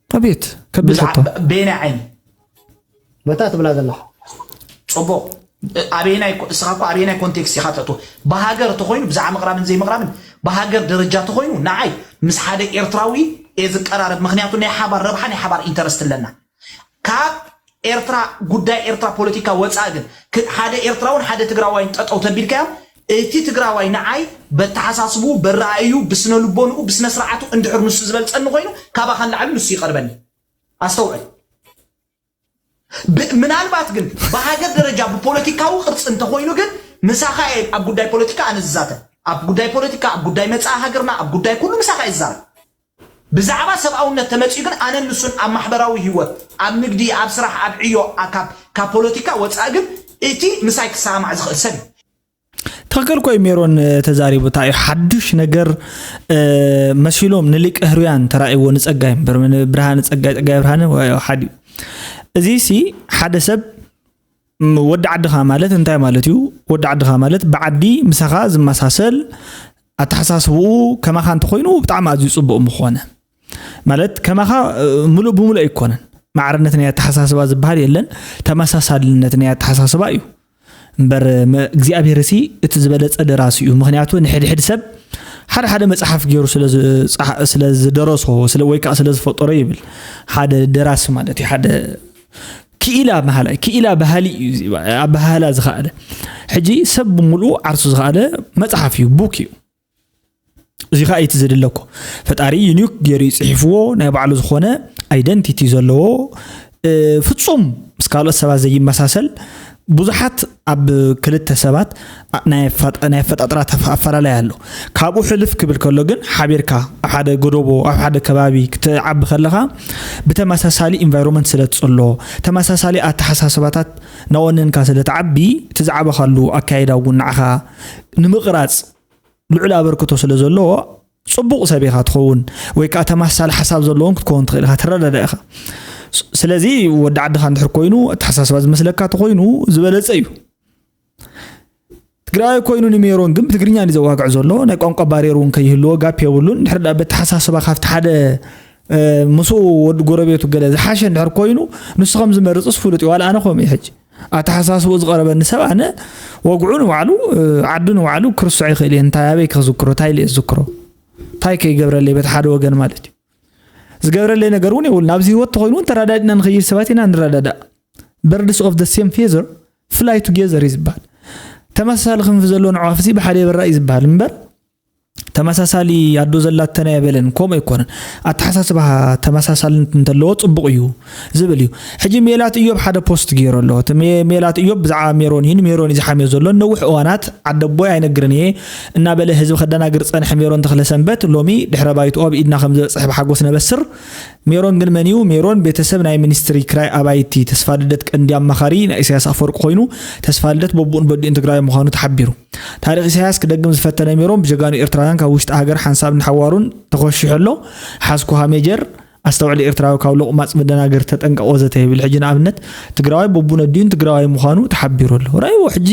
ኣቤት፣ ከቢድ ብዛዕ-፣ ሕቶ። ብ-፣ በየናይ ዓይኒ? በታ ትብላ ዘለኻ። ጽቡቕ። እ-፣ ኣበየናይ ኮ-፣ እስኻ እኮ ኣበየናይ ኮንቴክስት ኢኻ ተእትዎ? ብሃገር ተኾይኑ፣ ብዛዕባ ምቕራብን ዘይምቕራብን፣ ብሃገር ደረጃ ተኾይኑ፣ ንዓይ ምስ ሓደ ኤርትራዊ እየ ዝቀራረብ። ምኽንያቱ ናይ ሓባር ረብሓ፣ ናይ ሓባር ኢንተረስት ኣለና። ካብ ኤርትራ፣ ጉዳይ ኤርትራ ፖለቲካ ወጻኢ ግን፣ ክ-፣ ሓደ ኤርትራውን ሓደ ትግራዋይን ጠጠው ተቢልካዮም፣ እቲ ትግራዋይ ንዓይ በተሓሳስቡ፣ በረኣዩ፣ ብስነ ልቦንኡ፣ ብስነ ስርዓቱ እንድሕር ንሱ ዝበልጸኒ ኮይኑ፣ ካባኻ ንላዕሊ ንሱ ይቐርበኒ። ኣስተውዕል። ብ-፣ ምናልባት ግን ብሃገር ደረጃ ብፖለቲካዊ ቅርጺ እንተኾይኑ ግን ምሳኻ እየ ኣብ ጉዳይ ፖለቲካ ኣነ ዝዛተ። ኣብ ጉዳይ ፖለቲካ፣ ኣብ ጉዳይ መጻኢ ሃገርና፣ ኣብ ጉዳይ ኩሉ ምሳኻ እየ ዝዛረብ። ብዛዕባ ሰብኣውነት ተመጺኡ ግን ኣነን ንሱን ኣብ ማሕበራዊ ህይወት፣ ኣብ ንግዲ፣ ኣብ ስራሕ፣ ኣብ ዕዮ፣ ኣ-፣ ካብ፣ ካብ ፖለቲካ ወጻኢ ግን እቲ ምሳይ ክሰማማዕ ዝኽእል ሰብ እዩ። ትኽክል ኮይ ሜሮን፣ እ፣ ተዛሪቡ። እንታይ እዩ ሓዱሽ ነገር፣ እ፣ መሲሎም ንሊቀ ህሩያን ተራእይዎ ንጸጋይ እምበር፣ ን-፣ ብርሃነ ጸጋይ፣ ጸጋይ ብርሃነ ወ-፣ ሓዲ እዩ። እዚ ሲ ሓደ ሰብ፣ ም፣ ወዲ ዓድኻ ማለት እንታይ ማለት እዩ? ወዲ ዓድኻ ማለት ብዓዲ ምሳኻ ዝመሳሰል ኣተሓሳስብኡ ከማኻ እንተኾይኑ ብጣዕሚ ኣዝዩ ጽቡቕ ምኾነ። ማለት ከማኻ፣ እ፣ ምሉእ ብምሉእ ኣይኮነን። ማዕርነት ናይ ኣተሓሳስባ ዝበሃል የለን። ተመሳሳልነት ናይ ኣተሓሳስባ እዩ። እምበር፣ መ-፣ እግዚኣብሔር ሲ እቲ ዝበለጸ ደራሲ እዩ። ምኽንያቱ ንሕድሕድ ሰብ ሓደ ሓደ መጽሓፍ ገይሩ ስለ ዝጸሓ-፣ ስለ ዝደረሶ፣ ስለ፣ ወይ ከኣ ስለ ዝፈጠሮ ይብል። ሓደ ደራሲ ማለት እዩ። ሓደ ክኢላ መሃላይ፣ ክኢላ ባህሊ እዩ እዚ ኣበሃህላ ዝኸኣለ። ሕጂ ሰብ ብምሉኡ ዓርሱ ዝኸኣለ መጽሓፍ እዩ፣ ቡክ እዩ። እዚ ኸኣ እቲ ዝድለ እኮ። ፈጣሪ ዩኒክ ገይሩ እዩ ጽሒፍዎ፣ ናይ ባዕሉ ዝኾነ ኣይደንቲቲ ዘለዎ፣ እ፣ ፍጹም ምስ ካልኦት ሰባት ዘይመሳሰል፣ ብዙሓት ኣብ ክልተ ሰባት ኣ-፣ ናይ ኣፋጥ-፣ ናይ ኣፈጣጥራ ተፍ-፣ ኣፈላላይ ኣሎ። ካብኡ ሕልፍ ክብል ከሎ ግን ሓቢርካ ኣብ ሓደ ጎደቦ፣ ኣብ ሓደ ከባቢ ክትዓቢ ከለኻ ብተመሳሳሊ ኢንቫይሮንመንት ስለ ትጽሎ፣ ተመሳሳሊ ኣተሓሳስባታት ናወነንካ ስለ ትዓቢ፣ እቲ ዝዓበኻሉ ኣካይዳ እውን ንዓኻ ንምቕራጽ ልዑል ኣበርክቶ ስለ ዘለዎ፣ ጽቡቕ ሰብ ኢኻ ትኸውን፣ ወይ ከኣ ተመሳሳሊ ሓሳብ ዘለዎም ክትከውን ትኽእል ኢኻ፣ ትረዳዳእ ኢኻ። ስ-፣ ስለዚ ወዲ ዓድኻ እንድሕር ኮይኑ፣ ኣተሓሳስባ ዝመስለካ ተኾይኑ ዝበለጸ እዩ። ትግራዋይ ኮይኑ ንሜሮን ግን ብትግርኛ እዩ ዘዋግዕ ዘሎ። ናይ ቋንቋ ባርየር እውን ከይህልዎ ጋፕ የብሉን። እንድሕር ደኣ በተሓሳስባ ካብቲ ሓደ፣ እ፣ ምስኡ ወዲ ጎረቤቱ ገለ ዝሓሸ እንድሕር ኮይኑ፣ ንሱ ከም ዝመርጽስ ፍሉጥ እዩ። ዋላ ኣነ ከምኡ እየ ሕጂ። ኣተሓሳስብኡ ዝቐረበኒ ሰብ ኣነ ወግዑ ንባዕሉ፣ እ፣ ዓዱ ንባዕሉ ክርስዖ ይኽእል እየ። እንታይ ኣበይ ክዝክሮ? እንታይ ኢለ እየ ዝዝክሮ? እንታይ ከይገብረለይ በቲ ሓደ ወገን ማለት እዩ። ዝገብረለይ ነገር እውን የብሉን። ኣብዚ ህይወት ተኾይኑ እውን ተረዳዲእና ንኸይድ ሰባት ኢና ንረዳዳእ። Birds of the same feather fly together እዩ ዝበሃል። ተመሳሳሊ ክንፊ ዘለወን ኣዕዋፍሲ ብሓደ ይበራ እዩ ዝበሃል እምበር፣ ተመሳሳሊ ኣዶ ዘላተን ኣይበለን፣ ከምኡ ኣይኮነን። ኣተሓሳስባ ተመሳሳልነት እንተለዎ ጽቡቕ እዩ ዝብል እዩ። ሕጂ ሜላት እዮብ ሓደ ፖስት ገይሩ ኣሎ። እቲ ሜ-፣ ሜላት እዮብ ብዛዕባ ሜሮን እዩ፣ ንሜሮን እዩ ዝሓምዮ ዘሎ። ነዊሕ እዋናት ዓደቦይ ኣይነግርን እየ እናበለ ህዝቢ ከደናግር ዝጸንሐ ሜሮን ተኽለሰንበት ሎሚ ድሕረ ባይትኡ ኣብ ኢድና ከም ዝበጽሐ ብሓጎስ ነበስር። ሜሮን ግን መን እዩ? ሜሮን ቤተሰብ ናይ ሚኒስትሪ ክራይ ኣባይቲ ተስፋ ልደት ቀንዲ ኣማኻሪ ናይ ኢሳያስ ኣፈወርቂ ኮይኑ፣ ተስፋ ልደት በቡኡን በዲኡን ትግራይ ምዃኑ ተሓቢሩ። ታሪኽ ኢሳያስ ክደግም ዝፈተነ ሜሮን ብጀጋኑ ኤርትራውያን ካብ ውሽጢ ሃገር ሓንሳብ ንሓዋሩን ተኾሺሑ ኣሎ። ሓዝኩኻ ሜጀር፣ ኣስተውዕል ኤርትራዊ ካብ ሎቕማጽ መደናገር ተጠንቀቕ ወዘተ ይብል። ሕጂ ንኣብነት ትግራዋይ በቡን ኣዲኡን ትግራዋይ ምዃኑ ተሓቢሩ ኣሎ። ራእይዎ ሕጂ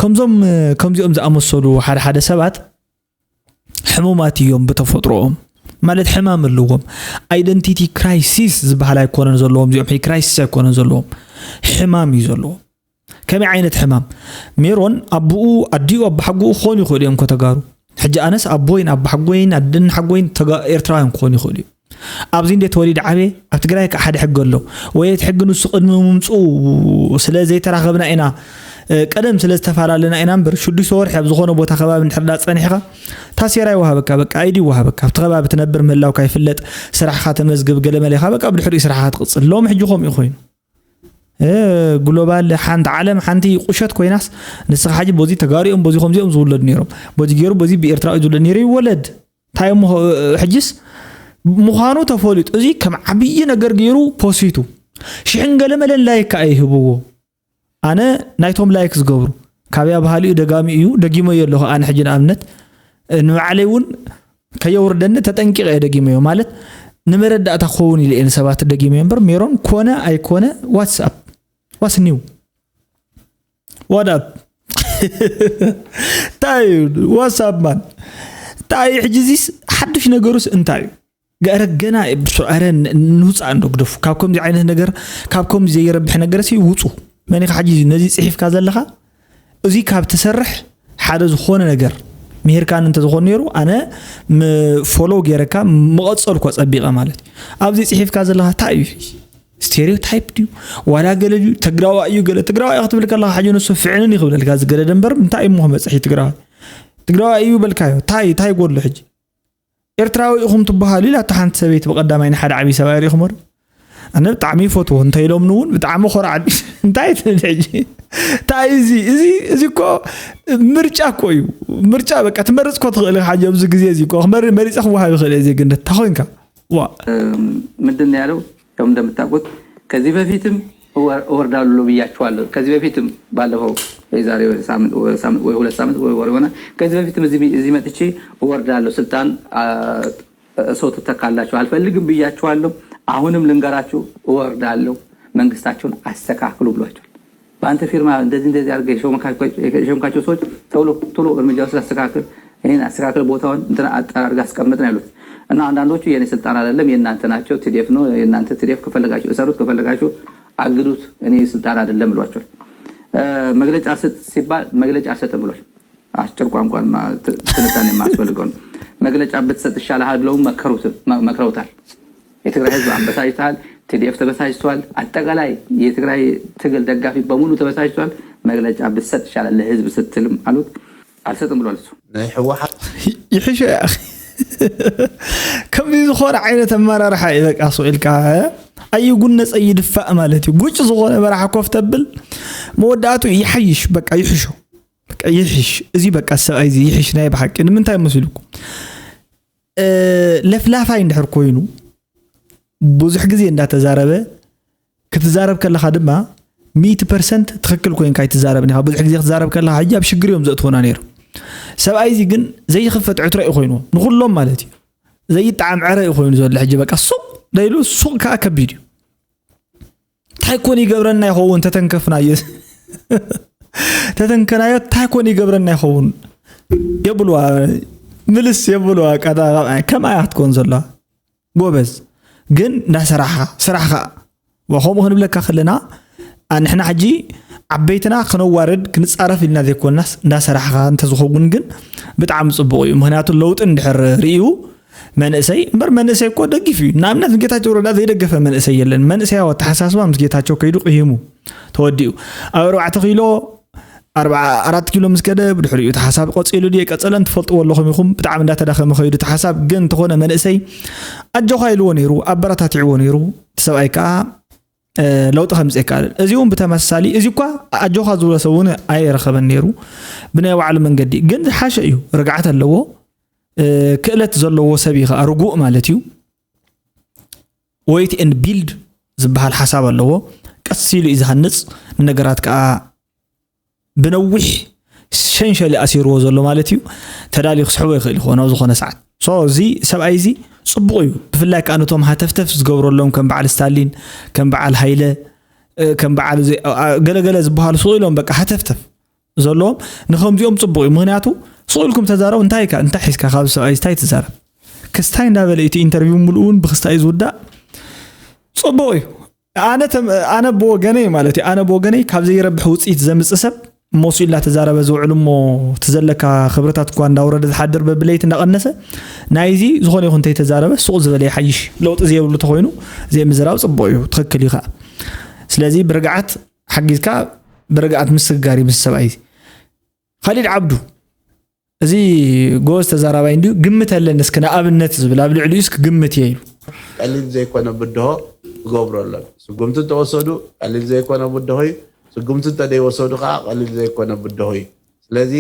ከምዞም፣ ከምዚኦም ዝኣመሰሉ ሓደ ሓደ ሰባት ሕሙማት እዮም ብተፈጥሮኦም። ማለት ሕማም ኣለዎም። ኣይደንቲቲ ክራይሲስ ዝበሃል ኣይኮነን ዘለዎም። እዚኦም ሕጂ ክራይሲስ ኣይኮነን ዘለዎም። ሕማም እዩ ዘለዎም። ከመይ ዓይነት ሕማም? ሜሮን ኣቦኡ ኣዲኡ ኣባሓጎኡ ክኾኑ ይኽእሉ እዮም እኮ ተጋሩ። ሕጂ ኣነስ ኣቦይን ኣባሓጎይን ኣደን ሓጎይን ተጋ-፣ ኤርትራውያን ክኾኑ ይኽእሉ እዮም። ኣብዚ እንደ ተወሊደ ዓብየ ኣብ ትግራይ ከዓ ሓደ ሕጊ ኣሎ። ወይ እቲ ሕጊ ንሱ ቅድሚ ምምፅኡ ስለ ዘይተራኸብና ኢና፣ እ፣ ቀደም ስለ ዝተፈላለና ኢና እምበር ሽዱሽተ ወርሒ ኣብ ዝኾነ ቦታ ከባቢ እንድሕር ዳ ፀኒሕካ ታሴራ ይወሃበካ፣ በቃ ኣይዲ ይወሃበካ። ኣብቲ ከባቢ ትነብር ምህላውካ ይፍለጥ፣ ስራሕካ ተመዝግብ፣ ገለመለ ኢኻ፣ በቃ ብድሕሪኡ ስራሕካ ትቕፅል። ሎሚ ሕጂ ከምኡ እዩ ኮይኑ። እ፣ ግሎባል ሓንቲ ዓለም ሓንቲ ቁሸት ኮይናስ ንስኻ ሕጂ በዚ ተጋሪኦም በዚ ከምዚኦም ዝውለድ ነይሮም፣ በዚ ገይሩ በዚ ብኤርትራዊ ዝውለድ ነይሩ ይወለድ። እንታይ እሞ ሕጅስ ምዃኑ ተፈሊጡ፣ እዚ ከም ዓብዪ ነገር ገይሩ ፖሲቱ ሽሕን ገለ መለን ላይክ ከዓ ይህብዎ። ኣነ ናይቶም ላይክ ዝገብሩ ካብያ ባህሊኡ ደጋሚ እዩ፣ ደጊመዮ ኣለኹ። ኣነ ሕጂ ንኣብነት ንባዕለይ እውን ከየውርደኒ ተጠንቂቐ እየ ደጊመዮ። ማለት ንመረዳእታ ክኸውን ኢለ እየ ንሰባት ደጊመዮ እምበር ሜሮን ኮነ ኣይኮነ ዋትስኣፕ ዋስ ኒው ዋዳብ እንታይ እዩ ዋትስኣፕ ማን እንታይ እዩ? ሕጂ እዚስ ሓዱሽ ነገሩስ እንታይ እዩ? ገረ ገና ብሱ- ኧረ ን- ንውፃእ እንዶ ግደፉ። ካብ ከምዚ ዓይነት ነገር ካብ ከምዚ ዘይረብሕ ነገር ሲ ውፁ። መን ኢኻ ሕጂ ነዚ ፅሒፍካ ዘለኻ? እዚ ካብ ትሰርሕ ሓደ ዝኾነ ነገር ምሂርካን እንተዝኾን ነይሩ ኣነ ፎሎው ገይረካ ምቐፀልኮ ፀቢቐ ማለት እዩ። ኣብዚ ፅሒፍካ ዘለኻ እንታይ እዩ? ስቴሪዮታይፕ ድዩ ዋላ ገለ ድዩ? ትግራዋ እዩ ገለ ትግራዋ እዩ ክትብል ከለካ ሓጂ ንሱ ፍዕንን እዩ ክብለልካ ዝገደደ እምበር እንታይ እሞ ክመፅሕ እዩ ትግራዋ ትግራዋ እዩ በልካዮ ታይ ታይ ጎሎ ሕጂ ኤርትራዊ ኢኹም ትበሃሉ ኢላታ ሓንቲ ሰበይቲ ብቐዳማይ ንሓደ ዓብዪ ሰብኣይ ርኢኹሞ ዶ ኣነ ብጣዕሚ ይፈትዎ እንተ ኢሎምኒ እውን ብጣዕሚ ኮርዓኒ እንታይ ትብል ሕጂ እንታይ እዚ እዚ እዚ እኮ ምርጫ እኮ እዩ ምርጫ በቃ ትመርፅ እኮ ትኽእል ኢኻ ሓጂ ኣብዚ ግዜ እዚ እኮ ክመር- መሪፀ ክወሃብ ይኽእል እየ ዜግነት እንታይ ኮይንካ ዋ ምንድን ነው ያለው? ያው እንደምታውቁት ከዚህ በፊትም እወር- እወርዳለሁ ብያችኋለሁ። ከዚህ በፊትም ባለፈው የዛሬ ሳምንት ወይ ሳምንት ወይ ሁለት ሳምንት ወይ ወር የሆነ ከዚህ በፊትም እዚህ እዚህ መጥቼ እወርዳለሁ ስልጣን አ- ሰው ትተካላችሁ አልፈልግም ብያችኋለሁ። አሁንም ልንገራችሁ እወርዳለሁ። መንግስታችሁን አስተካክሉ ብሏቸዋል። በአንተ ፊርማ እንደዚህ እንደዚህ አድርገህ የሾምካቸው ሰዎች ቶሎ ቶሎ እርምጃ ውስጥ አስተካክል፣ ይህን አስተካክል፣ ቦታውን እንትን አጠራርገህ አስቀምጥ ነው ያሉት። እና አንዳንዶቹ የኔ ስልጣን አይደለም የእናንተ ናቸው፣ ቲዲኤፍ ነው የእናንተ፣ ቲዲኤፍ ከፈለጋችሁ እሰሩት፣ ከፈለጋችሁ አግዱት፣ እኔ ስልጣን አይደለም ብሏቸዋል። እ፣ መግለጫ ስጥ ሲባል መግለጫ አልሰጥም ብሏል። አጭር ቋንቋን ማ- ት- ትንታኔ የማያስፈልገው ነው። መግለጫ ብትሰጥ ይሻልሃል ብለውም መከሩት መ- መክረውታል። የትግራይ ህዝብ አበሳጭተሃል፣ ቲዲኤፍ ተበሳጭተዋል፣ አጠቃላይ የትግራይ ትግል ደጋፊ በሙሉ ተበሳጭተዋል። መግለጫ ብትሰጥ ይሻላል ለህዝብ ስትልም አሉት። አልሰጥም ብሏል እሱ። ናይ ህወሓት ይሕሾ ያ ከምዚ ዝኾነ ዓይነት ኣመራርሓ እዩ በቃ ስቕ ኢልካ ኣይጉነፀ ይድፋእ ማለት እዩ ጉጭ ዝኾነ መራሓ ኮፍ ተብል መወዳእቱ ይሓይሽ በቃ ይሕሾ በቃ ይሕሽ እዚ በቃ ሰብኣይ እዚ ይሕሽ ናይ ብሓቂ ንምንታይ መሲልኩም ለፍላፋይ እንድሕር ኮይኑ ብዙሕ ግዜ እንዳተዛረበ ክትዛረብ ከለኻ ድማ ሚእቲ ፐርሰንት ትኽክል ኮይንካ ኣይትዛረብን ኢኻ ብዙሕ ግዜ ክትዛረብ ከለኻ ሕጂ ኣብ ሽግር እዮም ዘእትወና ነይሩ ሰብኣይ እዚ ግን ዘይኽፈት ዕትሮ እዩ ኮይንዎ ንኩሎም ማለት እዩ ዘይጣዓም ዕረ እዩ ኮይኑ ዘሎ ሕጂ በቃ ሱቕ ደይሉ ሱቕ ከዓ ከቢድ እዩ እንታይ ኮን ይገብረና ይኸውን ተተንከፍናዮ ተተንከናዮ እንታይ ኮን ይገብረና ይኸውን የብልዋ ምልስ የብልዋ ቀዳ ከምኣ ክትኮን ዘለዋ ጎበዝ ግን እንዳሰራሕኻ ስራሕኻ ከምኡ ክንብለካ ከለና ንሕና ሕጂ ዓበይትና ክነዋርድ ክንፃረፍ ኢልና ዘይኮንናስ እንዳሰራሕኻ እንተዝኸውን ግን ብጣዕሚ ፅቡቕ እዩ ምክንያቱ ለውጢ እንድሕር ርእዩ መንእሰይ እምበር መንእሰይ እኮ ደጊፍ እዩ ንኣብነት ጌታቸው ረዳ ዘይደገፈ መንእሰይ የለን መንእሰያዊ ኣተሓሳስባ ምስ ጌታቸው ከይዱ ቅሂሙ ተወዲኡ ኣብ ኣርባዕተ ኪሎ ኣርባ ኣራት ኪሎ ምስ ከደ ብድሕሪኡ እቲ ሓሳብ ቀፂሉ ድየ ቀፀለን ትፈልጥዎ ኣለኹም ኢኹም ብጣዕሚ እንዳተዳኸመ ከይዱ እቲ ሓሳብ ግን እንተኾነ መንእሰይ ኣጆኻ ኢልዎ ነይሩ ኣበረታቲዕዎ ነይሩ እቲ ሰብኣይ ከዓ ለውጢ ከምፅእ ይከኣልን እዚ እውን ብተመሳሳሊ እዚ እኳ ኣጆኻ ዝብሎ ሰብ እውን ኣይረኸበን ነይሩ ብናይ ባዕሉ መንገዲ ግን ዝሓሸ እዩ ርግዓት ኣለዎ ክእለት ዘለዎ ሰብ እዩ ከዓ ርጉእ ማለት እዩ wait and build ዝበሃል ሓሳብ ኣለዎ ቀስ ኢሉ እዩ ዝሃንፅ ንነገራት ከዓ ብነዊሕ ሸንሸል ኣሲርዎ ዘሎ ማለት እዩ ተዳልዩ ክስሕቦ ይኽእል ይኸውን ኣብ ዝኾነ ሰዓት so እዚ ሰብኣይ እዚ ፅቡቕ እዩ ብፍላይ ከዓ ነቶም ሃተፍተፍ ዝገብረሎም ከም በዓል ስታሊን ከም በዓል ሃይለ ከም በዓል ገለገለ ዝበሃሉ ስቕ ኢሎም በቃ ሃተፍተፍ ዘለዎም ንከምዚኦም ፅቡቕ እዩ ምክንያቱ ስቕ ኢልኩም ተዛረቡ እንታይ ካ እንታይ ሒዝካ ካብ ሰብኣይ እንታይ ትዛረብ ክስታይ እንዳበለ እቲ ኢንተርቪው ሙሉእ እውን ብክስታይ ዝውዳእ ፅቡቕ እዩ ኣነ ተም- ኣነ ብወገነይ ማለት እዩ ኣነ ብወገነይ ካብ ዘይረብሕ ውፅኢት ዘምፅእ ሰብ ሞሱ ኢላ ተዛረበ ዝውዕል እሞ እቲ ዘለካ ክብርታት እኳ እንዳወረደ ዝሓድር በብለይቲ እንዳቐነሰ ናይዚ ዝኾነ ይኹን እንተይተዛረበ ሱቕ ዝበለ ይሓይሽ። ለውጢ ዘየብሉ ተኾይኑ ዘይምዝራብ ጽቡቕ እዩ፣ ትኽክል እዩ ከዓ። ስለዚ ብርግዓት ሓጊዝካ ብርግዓት ምስግጋር እዩ ምስ ሰብኣይ። ካሊድ ዓብዱ፣ እዚ ጎበዝ ተዛራባይ እንዲዩ፣ ግምት ኣለን እስኪ ንኣብነት ዝብል ኣብ ልዕሊኡ እስኪ ግምት እየ ኢሉ። ቀሊል ዘይኮነ ብድሆ ክገብሩ ኣለና። ስጉምቲ እንተወሰዱ ቀሊል ዘይኮነ ብድሆ እዩ። ስጉምቲ እንተደይወሰዱ ከዓ ቀሊል ዘይኮነ ብድሆ እዩ። ስለዚ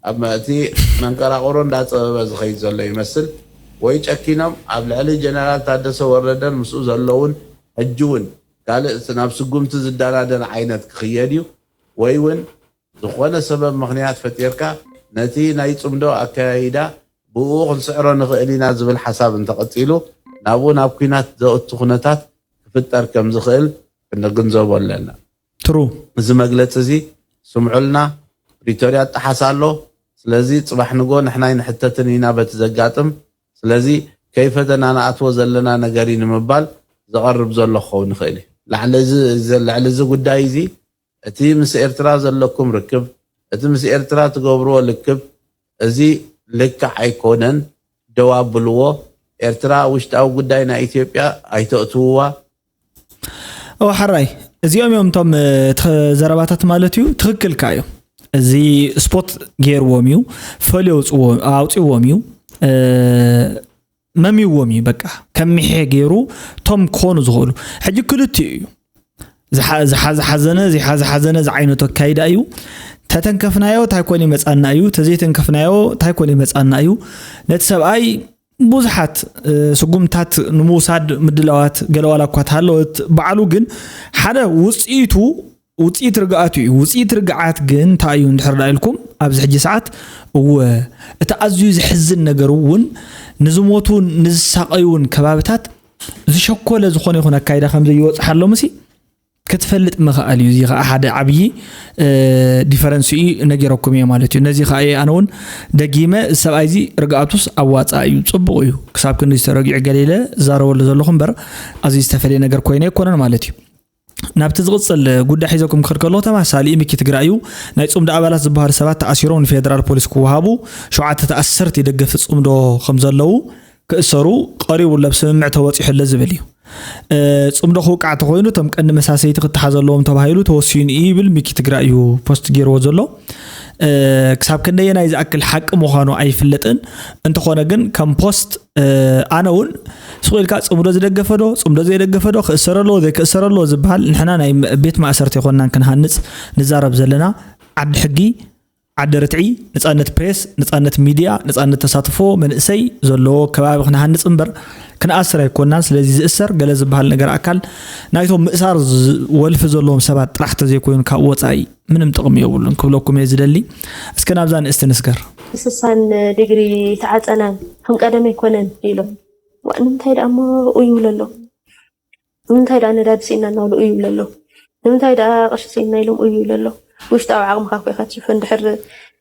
ኣብ እቲ መንቀራቕሮ እንዳፀበበ ዝኸይድ ዘሎ ይመስል። ወይ ጨኪኖም ኣብ ልዕሊ ጀነራል ታደሰ ወረደን ምስኡ ዘለውን ሕጂ እውን ካልእ ናብ ስጉምቲ ዝደናደን ዓይነት ክኽየድ እዩ። ወይ እውን ዝኾነ ሰበብ ምኽንያት ፈጢርካ ነቲ ናይ ፅምዶ ኣከያይዳ ብኡ ክንስዕሮ ንኽእል ኢና ዝብል ሓሳብ እንተቐፂሉ ናብኡ ናብ ኲናት ዘእቱ ኩነታት ክፍጠር ከም ዝኽእል ክንግንዘቦ ኣለና። ትሩ እዚ መግለፂ እዚ ስምዑልና፣ ፕሪቶርያ ይጠሓስ ኣሎ። ስለዚ ፅባሕ ንጎ ንሕና ኣይንሕተትን ኢና በቲ ዘጋጥም። ስለዚ ከይፈተና ንኣትዎ ዘለና ነገር እዩ ንምባል ዘቐርብ ዘሎ ክኸውን ይኽእል እዩ። ላዕሊ እዚ እዚ- ልዕሊ እዚ ጉዳይ እዚ እቲ ምስ ኤርትራ ዘለኩም ርክብ፣ እቲ ምስ ኤርትራ ትገብርዎ ልክብ እዚ ልክዕ ኣይኮነን። ደው ኣብልዎ። ኤርትራ ውሽጣዊ ጉዳይ ናይ ኢትዮጵያ ኣይተእትውዋ። እወ ሓራይ፣ እዚኦም እዮም እቶም እቲ ዘረባታት ማለት እዩ። ትኽክልካ እዮም። እዚ ስፖት ገይርዎም እዩ፣ ፈልዮ ኣውፅዎ- ኣውፅዎም እዩ፣ እ፣ መሚዎም እዩ። በቃ ከሚሐ ገይሩ እቶም ክኾኑ ዝኽእሉ ሕጂ ክልቲኡ እዩ። ዝሓ- ዝሓ- ዝሓዘነ ዝሓ- ዝሓዘነ ዝዓይነቱ ኣካይዳ እዩ። ተተንከፍናዮ እንታይ ኮን ይመፃና እዩ፣ ተዘይተንከፍናዮ እንታይ ኮን ይመፃና እዩ። ነቲ ሰብኣይ ብዙሓት እ፣ ስጉምታት ንምውሳድ ምድላዋት ገለ ዋላ እኳ ተሃለወት፣ ባዕሉ ግን ሓደ ውፅኢቱ ውፅኢት ርግኣቱ እዩ። ውፅኢት ርግኣት ግን እንታይ እዩ እንድሕር ዳ ኢልኩም ኣብዚ ሕጂ ሰዓት እወ እቲ ኣዝዩ ዝሕዝን ነገር እውን ንዝሞቱ ንዝሳቐዩን ከባብታት ዝሸኮለ ዝኾነ ይኹን ኣካይዳ ከም ዘይወፅሓሎም ሲ ክትፈልጥ ምኽኣል እዩ። እዚ ከዓ ሓደ ዓብዪ እ፣ ዲፈረንስ እዩ ነጊረኩም እየ ማለት እዩ። ነዚ ከዓ እየ ኣነ እውን ደጊመ እዚ ሰብኣይ እዚ ርግኣቱስ ኣዋፃ እዩ፣ ፅቡቕ እዩ፣ ክሳብ ክንዲ ዝተረጊዑ ገለ ኢለ ዝዛረበሉ ዘለኹ እምበር ኣዝዩ ዝተፈለየ ነገር ኮይነ ኣይኮነን ማለት እዩ። ናብቲ ዝቕፅል ጉዳይ ሒዘኩም ክኸድ ከለኹ ተማሳሊ ሚኪ ትግራይ እዩ። ናይ ፅምዶ ኣባላት ዝበሃሉ ሰባት ተኣሲሮም ንፌደራል ፖሊስ ክወሃቡ፣ ሸውዓተ ተኣሰርቲ ደገፍቲ ፅምዶ ከም ዘለዉ ክእሰሩ ቀሪቡ ኣሎ፣ ብስምምዕ ተወፂሑ ኣሎ ዝብል እዩ። እ፣ ፅምዶ ክውቃዕ ተኾይኑ እቶም ቀንዲ መሳሰይቲ ክተሓዘ ኣለዎም ተባሂሉ ተወሲኑ እዩ ይብል ሚኪ ትግራይ እዩ ፖስት ገይርዎ ዘሎ። እ፣ ክሳብ ክንደየናይ ዝኣክል ሓቂ ምዃኑ ኣይፍለጥን። እንተኾነ ግን ከም ፖስት እ፣ ኣነ እውን ስቕ ኢልካ ፅምዶ ዝደገፈ ዶ ፅምዶ ዘይደገፈ ዶ ክእሰር ኣለዎ ዘይክእሰር ኣለዎ ዝበሃል ንሕና ናይ ቤት ማእሰርቲ ይኮንናን ክንሃንፅ ንዛረብ ዘለና። ዓዲ ሕጊ፣ ዓዲ ርትዒ፣ ነፃነት ፕሬስ፣ ነፃነት ሚድያ፣ ነፃነት ተሳትፎ መንእሰይ ዘለዎ ከባቢ ክንሃንፅ እምበር ክንኣስር ኣይኮንናን። ስለዚ ዝእሰር ገለ ዝበሃል ነገር ኣካል ናይቶም ምእሳር ዝ- ወልፊ ዘለዎም ሰባት ጥራሕ ተዘይኮይኑ ካብ ወፃኢ ምንም ጥቕሚ የብሉን ክብለኩም እየ ዝደሊ። እስከ ናብዛ ንእስቲ ንስገር። ስሳን ዲግሪ ተዓፀናን ከም ቀደም ኣይኮነን ኢሎም። ዋ፣ ንምንታይ ደኣ እሞ ኡይ ይብሉ ኣለዉ? ንምንታይ ደኣ ነዳዲ ስኢንና እናበሉ ኡይ ይብሉ ኣለዉ? ንምንታይ ደኣ ቅርሺ ስኢንና ኢሎም ኡይ ይብሉ ኣለዉ? ውሽጣዊ ዓቕምኻ እኮ ኢኻ ትሽፍን። ድሕር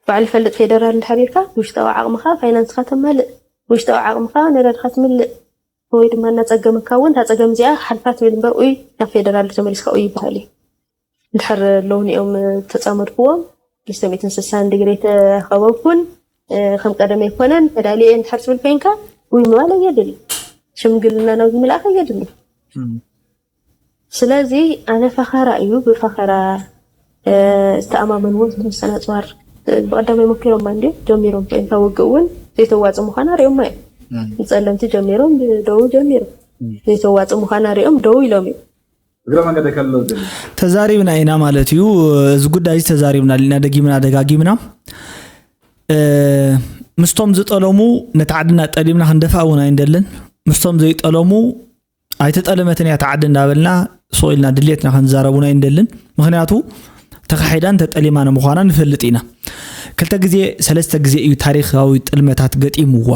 ባዕሉ ይፈልጥ ፌደራል እንድሕር ኢልካ ውሽጣዊ ዓቕምኻ ፋይናንስኻ ተማልእ፣ ውሽጣዊ ዓቕምኻ ነዳድኻ ትምልእ፣ ወይ ድማ እናፀገመካ እውን እታ ፀገም እዚኣ ሓልፋ ትብል እምበር ኡይ ናብ ፌደራል ተመሊስካ ኡይ ይበሃል እዩ። እንድሕር ኣለውን እዮም ተፃመድክዎም ክልተ ሚእትን ስሳን ዲግሪ ተኸበብኩን ከም ቀደም ኣይኮነን ተዳልየ እንድሕር ትብል ኮይንካ ውይ ምባል ኣየድል። ሽምግልና ናብ ዝምልኣኽ ኣየድል። ስለዚ ኣነ ፈኸራ እዩ ብፈኸራ ዝተኣማመንዎ ዝተወሰነ ኣፅዋር ብቀዳማይ ሞኪሮማ እንዲ ጀሚሮም ኮይንካ ውግእ እውን ዘይተዋፅ ምዃና ሪኦማ እዮም። ንፀለምቲ ጀሚሮም ብደው ጀሚሮም ዘይተዋፅ ምዃና ሪኦም ደው ኢሎም እዮም። እግረ መንገደ ከሎ ዝደሊ ተዛሪብና ኢና ማለት እዩ። እዚ ጉዳይ እዚ ተዛሪብና ኢና፣ ደጊምና ደጋጊምና። እ፣ ምስቶም ዝጠለሙ ነቲ ዓድና ጠሊምና ክንደፍኣ እውን ኣይንደልን። ምስቶም ዘይጠለሙ ኣይተጠለመትን እያ እታ ዓዲ እንዳበልና ስቕ ኢልና ድሌትና ክንዛረብ እውን ኣይንደልን። ምክንያቱ ተኻሒዳን ተጠሊማን ምዃና ንፈልጥ ኢና። ክልተ ግዜ ሰለስተ ግዜ እዩ ታሪኻዊ ጥልመታት ገጢምዋ።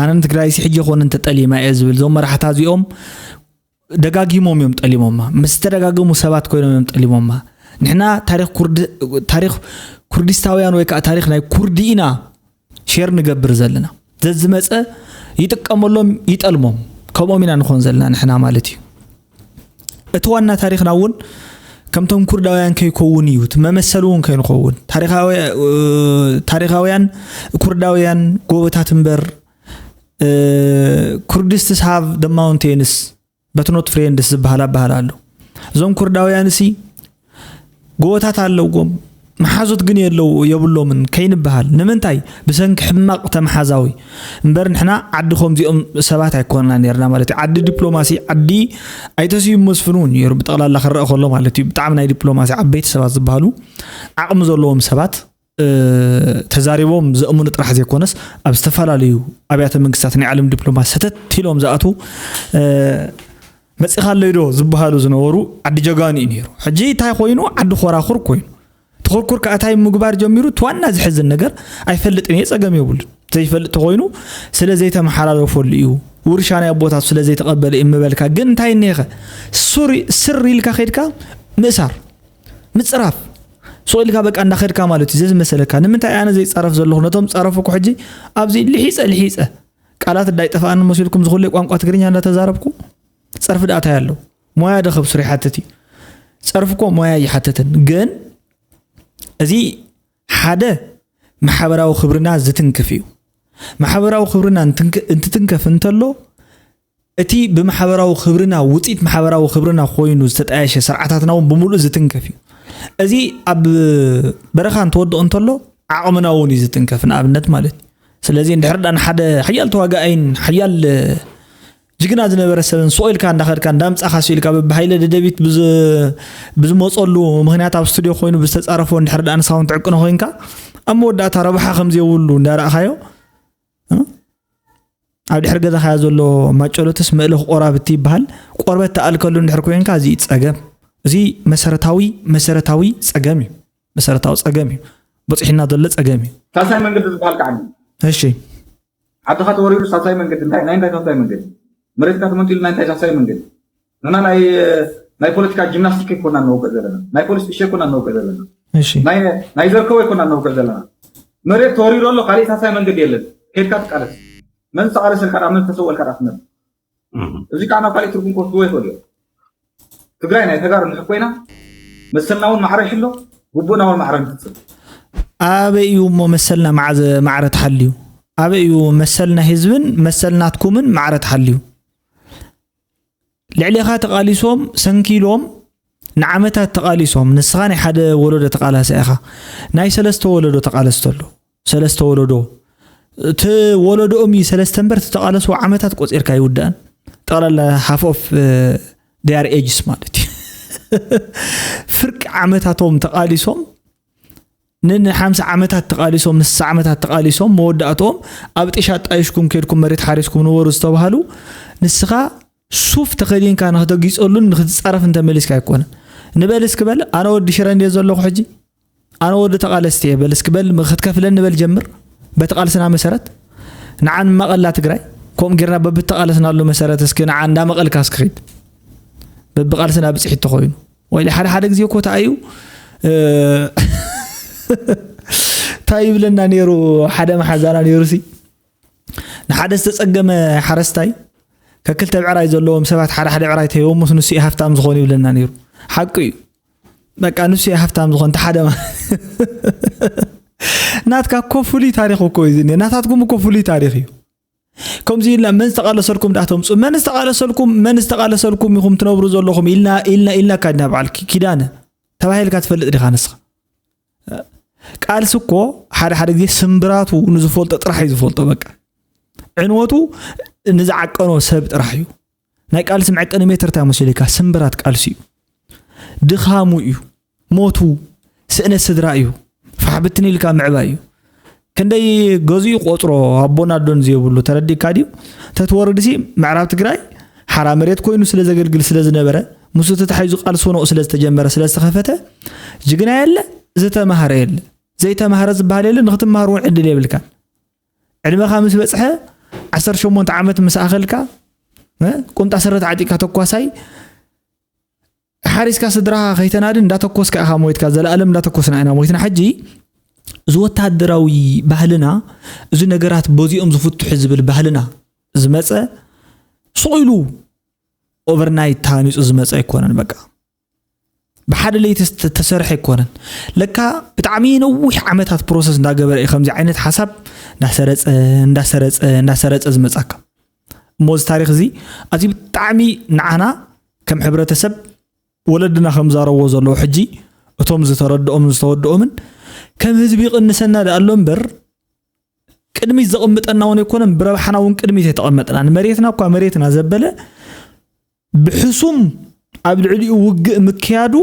ኣነ ንትግራይ ሲ ሕጂ ኮነ እንተጠሊማ እየ ዝብል። እዞም መራሕታ እዚኦም ደጋጊሞም እዮም ጠሊሞማ። ምስ ዝተደጋገሙ ሰባት ኮይኖም እዮም ጠሊሞማ። ንሕና ታሪኽ ኩርድ- ታሪኽ ኩርዲስታውያን ወይ ከዓ ታሪኽ ናይ ኩርዲ ኢና ሼር ንገብር ዘለና። ዘዝመፀ ይጥቀመሎም ይጠልሞም። ከምኦም ኢና ንኾን ዘለና ንሕና ማለት እዩ። እቲ ዋና ታሪኽና እውን ከምቶም ኩርዳውያን ከይከውን እዩ፣ እቲ መመሰሉ እውን ከይንኸውን። ታሪኻዊ-፣ እ፣ ታሪኻውያን ኩርዳውያን ጎቦታት እምበር፣ እ፣ Kurds have the mountains but not friends ዝበሃል ኣበሃል ኣሎ። እዞም ኩርዳውያን ሲ ጎቦታት ኣለዎም፣ መሓዙት ግን የለው፣ የብሎምን ከይንበሃል። ንምንታይ? ብሰንኪ ሕማቕ ተመሓዛዊ እምበር ንሕና ዓዲ ከምዚኦም ሰባት ኣይኮንና ነርና ማለት እዩ። ዓዲ ዲፕሎማሲ፣ ዓዲ ኣይተስዩ መስፍን እውን ነይሩ ብጠቕላላ ክረአ ከሎ ማለት እዩ። ብጣዕሚ ናይ ዲፕሎማሲ ዓበይቲ ሰባት ዝበሃሉ ዓቕሚ ዘለዎም ሰባት፣ እ፣ ተዛሪቦም ዘእምኑ ጥራሕ ዘይኮነስ ኣብ ዝተፈላለዩ ኣብያተ መንግስታት ናይ ዓለም ዲፕሎማሲ ሰተት ኢሎም ዝኣትዉ፣ እ፣ መፂኻለይ ዶ ዝበሃሉ ዝነበሩ ዓዲ ጀጋኑ እዩ ነይሩ። ሕጂ እንታይ ኮይኑ? ዓዲ ኮራኹር ኮይኑ። ትኹርኩር ከዓ እንታይ ምግባር ጀሚሩ? እቲ ዋና ዝሕዝን ነገር ኣይፈልጥን እየ፣ ፀገም የብሉን። ዘይፈልጥ ተኮይኑ ስለ ዘይተመሓላለፈሉ እዩ፣ ውርሻ ናይ ኣቦታቱ ስለ ዘይተቐበለ እዩ ምበልካ። ግን እንታይ እኒኸ? ሱሪ-፣ ስር ኢልካ ከይድካ ምእሳር፣ ምፅራፍ። ሱቕ ኢልካ በቃ እንዳኸድካ ማለት እዩ፣ ዘዝመሰለካ። ንምንታይ ኣነ ዘይፃረፍ ዘለኹ? ነቶም ፃረፉ እኮ ሕጂ ኣብዚ ልሒፀ ልሒፀ ቃላት እንዳይጠፋኣኒ መሲልኩም ዝኹለይ ቋንቋ ትግርኛ እንዳተዛረብኩ ጸርፊ ደኣ እንታይ ኣለዎ? ሞያ ዶ ከብስር ይሓትት እዩ? ጸርፊ እኮ ሞያ ኣይሓትትን። ግን እዚ ሓደ ማሕበራዊ ክብርና ዝትንክፍ እዩ። ማሕበራዊ ክብርና እንትንክ-፣ እንትትንከፍ እንተሎ፣ እቲ ብማሕበራዊ ክብርና፣ ውጽኢት ማሕበራዊ ክብርና ኮይኑ ዝተጣየሸ ስርዓታትና እውን ብምሉእ ዝትንከፍ እዩ። እዚ ኣብ በረኻ እንትወድቕ እንተሎ፣ ዓቕምና እውን እዩ ዝትንከፍ፣ ንኣብነት ማለት እዩ። ስለዚ እንድሕር ደኣ ንሓደ ሓያል ተዋጋኣይን ሓያል ጅግና ዝነበረ ሰብን ሱቕ ኢልካ እንዳኸድካ እንዳምጻኻ፣ ሱቕ ኢልካ በብሃይለ ደደቢት ብዝ-፣ ብዝመጸሉ ምኽንያት ኣብ ስቱድዮ ኮይኑ ብዝተጻረፎ እንድሕር ደኣ ንስኻ እውን ትዕቅኖ ኮይንካ፣ ኣብ መወዳእታ ረብሓ ከም ዘይብሉ እንዳረኣኻዮ፣ እ? ኣብ ድሕሪ ገዛኻዮ ዘሎ ማጨሎትስ መእለኽ ቆራብቲ ይበሃል። ቆርበት ተኣልከሉ እንድሕር ኮይንካ፣ እዚ እዩ ጸገም። እዚ መሰረታዊ፣ መሰረታዊ ጸገም እዩ። መሰረታዊ ጸገም እዩ። በጺሕና ዘሎ ጸገም እዩ። ሳልሳይ መንገዲ ዝበሃል ከዓ ኣሎ። እሺ። ዓድኻ ተወሪሩ ሳልሳይ መንገዲ እንታይ፣ ናይ እንታይ ሳልሳይ መንገዲ? መሬትካ ተመንጢሉ ናይ እንታይ ሳልሳይ መንገዲ? ንሕና ናይ፣ ናይ ፖለቲካ ጂምናስቲክ ኣይኮና እንወግዕ ዘለና። ናይ ፖሊስ ቁሽ ኣይኮና እንወግዕ ዘለና። እሺ። ናይ፣ ናይ ዘርከቦ ኣይኮና እንወግዕ ዘለና። መሬት ተወሪሩ ኣሎ፣ ካሊእ ሳልሳይ መንገዲ የለን። ከይድካ ትቃለስ። መን ዝተቃለሰልካ ደኣ፣ መን ዝተሰወልካ ደኣ ትነብ። እም። እዚ ከዓ ናብ ካሊእ ትርጉም ክወስድዎ ይኽእሉ እዮም። ትግራይ ናይ ተጋሩ እንድሕር ኮይና፣ መሰልና እውን ማዕረ ይሕሎ፣ ግቡእና እውን ማዕረ ንፍፅም። ኣበይ እዩ እሞ መሰልና ማዕዘ-፣ ማዕረ ተሓልዩ? ኣበይ እዩ መሰልና ህዝብን መሰል ናትኩምን ማዕረ ተሓልዩ? ልዕሌኻ ተቓሊሶም፣ ሰንኪሎም፣ ንዓመታት ተቓሊሶም። ንስኻ ናይ ሓደ ወለዶ ተቓላሳይ ኢኻ። ናይ ሰለስተ ወለዶ ተቓለስቲ ኣለዉ። ሰለስተ ወለዶ። እቲ ወለዶኦም እዩ ሰለስተ እምበር፣ እቲ ተቓለስዎ ዓመታት ቆጺርካ ኣይውዳእን። ጠቕላላ half of, እ፣ their ages ማለት እዩ። ፍርቂ ዓመታቶም ተቓሊሶም፣ ን-፣ ንሓምሳ ዓመታት ተቓሊሶም፣ ንስሳ ዓመታት ተቓሊሶም፣ መወዳእትኦም ኣብ ጢሻ ጣይሽኩም ከድኩም መሬት ሓሪስኩም ንበሩ ዝተባሃሉ፣ ንስኻ ሱፍ ተኸዲንካ ንኽተጊጸሉን ንኽትጻረፍ እንተመሊስካ ኣይኮነን። ንበል እስኪ በል፣ ኣነ ወዲ ሽረ እንድየ ዘለኹ ሕጂ። ኣነ ወዲ ተቓለስቲ እየ። በል እስኪ በል፣ ክትከፍለኒ በል ጀምር። በቲ ቃልስና መሰረት ንዓ ንማቐላ ትግራይ፣ ከምኡ ጌርና በብተቓለስናሉ መሰረት እስኪ ንዓ እንዳመቐልካ እስኪ ኺድ። በብቃልስና ብጽሒት ተኾይኑ። ወይ ሓደ ሓደ ግዜ እኮ እንታይ እዩ፣ እ፣ እንታይ ይብለና ነይሩ ሓደ መሓዛና ነይሩ ሲ፣ ንሓደ ዝተጸገመ ሓረስታይ ከክልተ ብዕራይ ዘለዎም ሰባት ሓደ ሓደ ብዕራይ ተሂቦምስ ንሱ እዩ ሃፍታም ዝኾን ይብለና ነይሩ። ሓቂ እዩ። በቃ ንሱ እዩ ሃፍታም ዝኾን፣ እቲ ሓደ ማ-፣ ናትካ እኮ ፍሉይ ታሪኽ እኮ እዩ ዝኒሀ። ናታትኩም እኮ ፍሉይ ታሪኽ እዩ። ከምዚ ኢልና መን ዝተቓለሰልኩም ደኣ ተምጽኡ? መን ዝተቓለሰልኩም፣ መን ዝተቓለሰልኩም ኢኹም ትነብሩ ዘለኹም? ኢልና፣ ኢልና፣ ኢልና ካድና በዓል ኪ-፣ ኪዳነ ተባሂልካ ትፈልጥ ዲኻ ንስኻ? ቃልሲ እኮ ሓደ ሓደ ግዜ ስምብራቱ ንዝፈልጦ ጥራሕ እዩ ዝፈልጦ። በቃ ዕንወቱ ንዝዓቀኖ ሰብ ጥራሕ እዩ። ናይ ቃልሲ መዐቀኒ ሜትር እንታይ መሲሉካ? ስምብራት ቃልሲ እዩ። ድኻሙ እዩ። ሞቱ፣ ስእነት ስድራ እዩ። ፋሕ ብትን ኢልካ ምዕባይ እዩ። ክንደይ ገዝኡ ቆጽሮ ኣቦን ኣዶን ዘይብሉ ተረዲእካ ድዩ? ተትወርድሲ ምዕራብ ትግራይ ሓራ መሬት ኮይኑ ስለ ዘገልግል ስለ ዝነበረ፣ ምስኡ ተታሒዙ ቃልሲ ወነቑ ስለ ዝተጀመረ፣ ስለ ዝተኸፈተ፣ ጅግና የለ፣ ዝተማህረ የለ። ዘይተማህረ ዝበሃል የለ፣ ንኽትማሃር እውን ዕድል የብልካን። ዕድመኻ ምስ በጽሐ፣ ዓሰርተ ሸሞንተ ዓመት ምስ ኣኸልካ፣ እ፣ ቁምጣ ስረ ተዓጢቕካ ተኳሳይ፣ ሓሪስካ ስድራኻ ከይተናዲ እንዳተኮስካ ኢኻ ሞይትካ፣ ዘለኣለም እንዳተኮስና ኢና ሞይትና። ሕጂ እዚ ወታደራዊ ባህልና፣ እዚ ነገራት በዚኦም ዝፍትሑ ዝብል ባህልና ዝመጸ፣ ሱቕ ኢሉ ኦቨርናይት ተሃኒጹ ዝመጸ ኣይኮነን። በቃ፣ ብሓደ ለይቲ ዝተሰርሐ ኣይኮነን። ለካ ብጣዕሚ ነዊሕ ዓመታት ፕሮሰስ እንዳገበረ እዩ ከምዚ ዓይነት ሓሳብ እንዳሰረፀ እንዳሰረፀ እንዳሰረፀ ዝመፃካ። እሞ እዚ ታሪኽ እዚ ኣዝዩ ብጣዕሚ ንዓና ከም ሕብረተሰብ ወለድና ከም ዛረብዎ ዘለዉ ሕጂ እቶም ዝተረድኦምን ዝተወድኦምን ከም ህዝቢ ይቕንሰና ደኣ ኣሎ እምበር ቅድሚት ዘቕምጠና እውን ኣይኮነን፣ ብረብሓና እውን ቅድሚት ኣይተቐመጥናን። መሬትና እኳ መሬትና ዘበለ ብሕሱም ኣብ ልዕሊኡ ውግእ ምክያዱ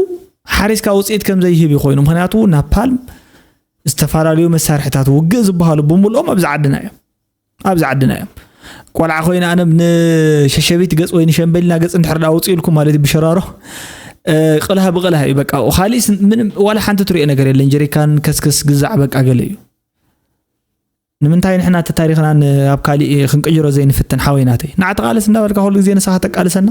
ሓሪስካ ውፅኢት ከም ዘይህብ እዩ ኮይኑ። ምክንያቱ ናፓልም ዝተፈላለዩ መሳርሕታት ውግእ ዝበሃሉ ብምልኦም ኣብዚ ዓድና እዮም። ኣብዚ ዓድና እዮም። ቆልዓ ኮይነ ኣነ ንሸሸቢት ገፅ ወይ ንሸምበሊና ገፅ እንድሕር ዳ ውፅእ ኢልኩም ማለት እዩ ብሸራሮ ቅልሃ ብቅልሃ እዩ በቃ። ካሊእ ምንም ዋላ ሓንቲ ትሪኦ ነገር የለን። ጀሪካን ከስክስ ግዛዕ በቃ ገለ እዩ። ንምንታይ ንሕና እቲ ታሪኽና ኣብ ካሊእ ክንቅይሮ ዘይንፍትን ሓወይ ናተይ? ንዓ ተቓለስ እንዳበልካ ኩሉ ግዜ ንስኻ ተቃልሰና?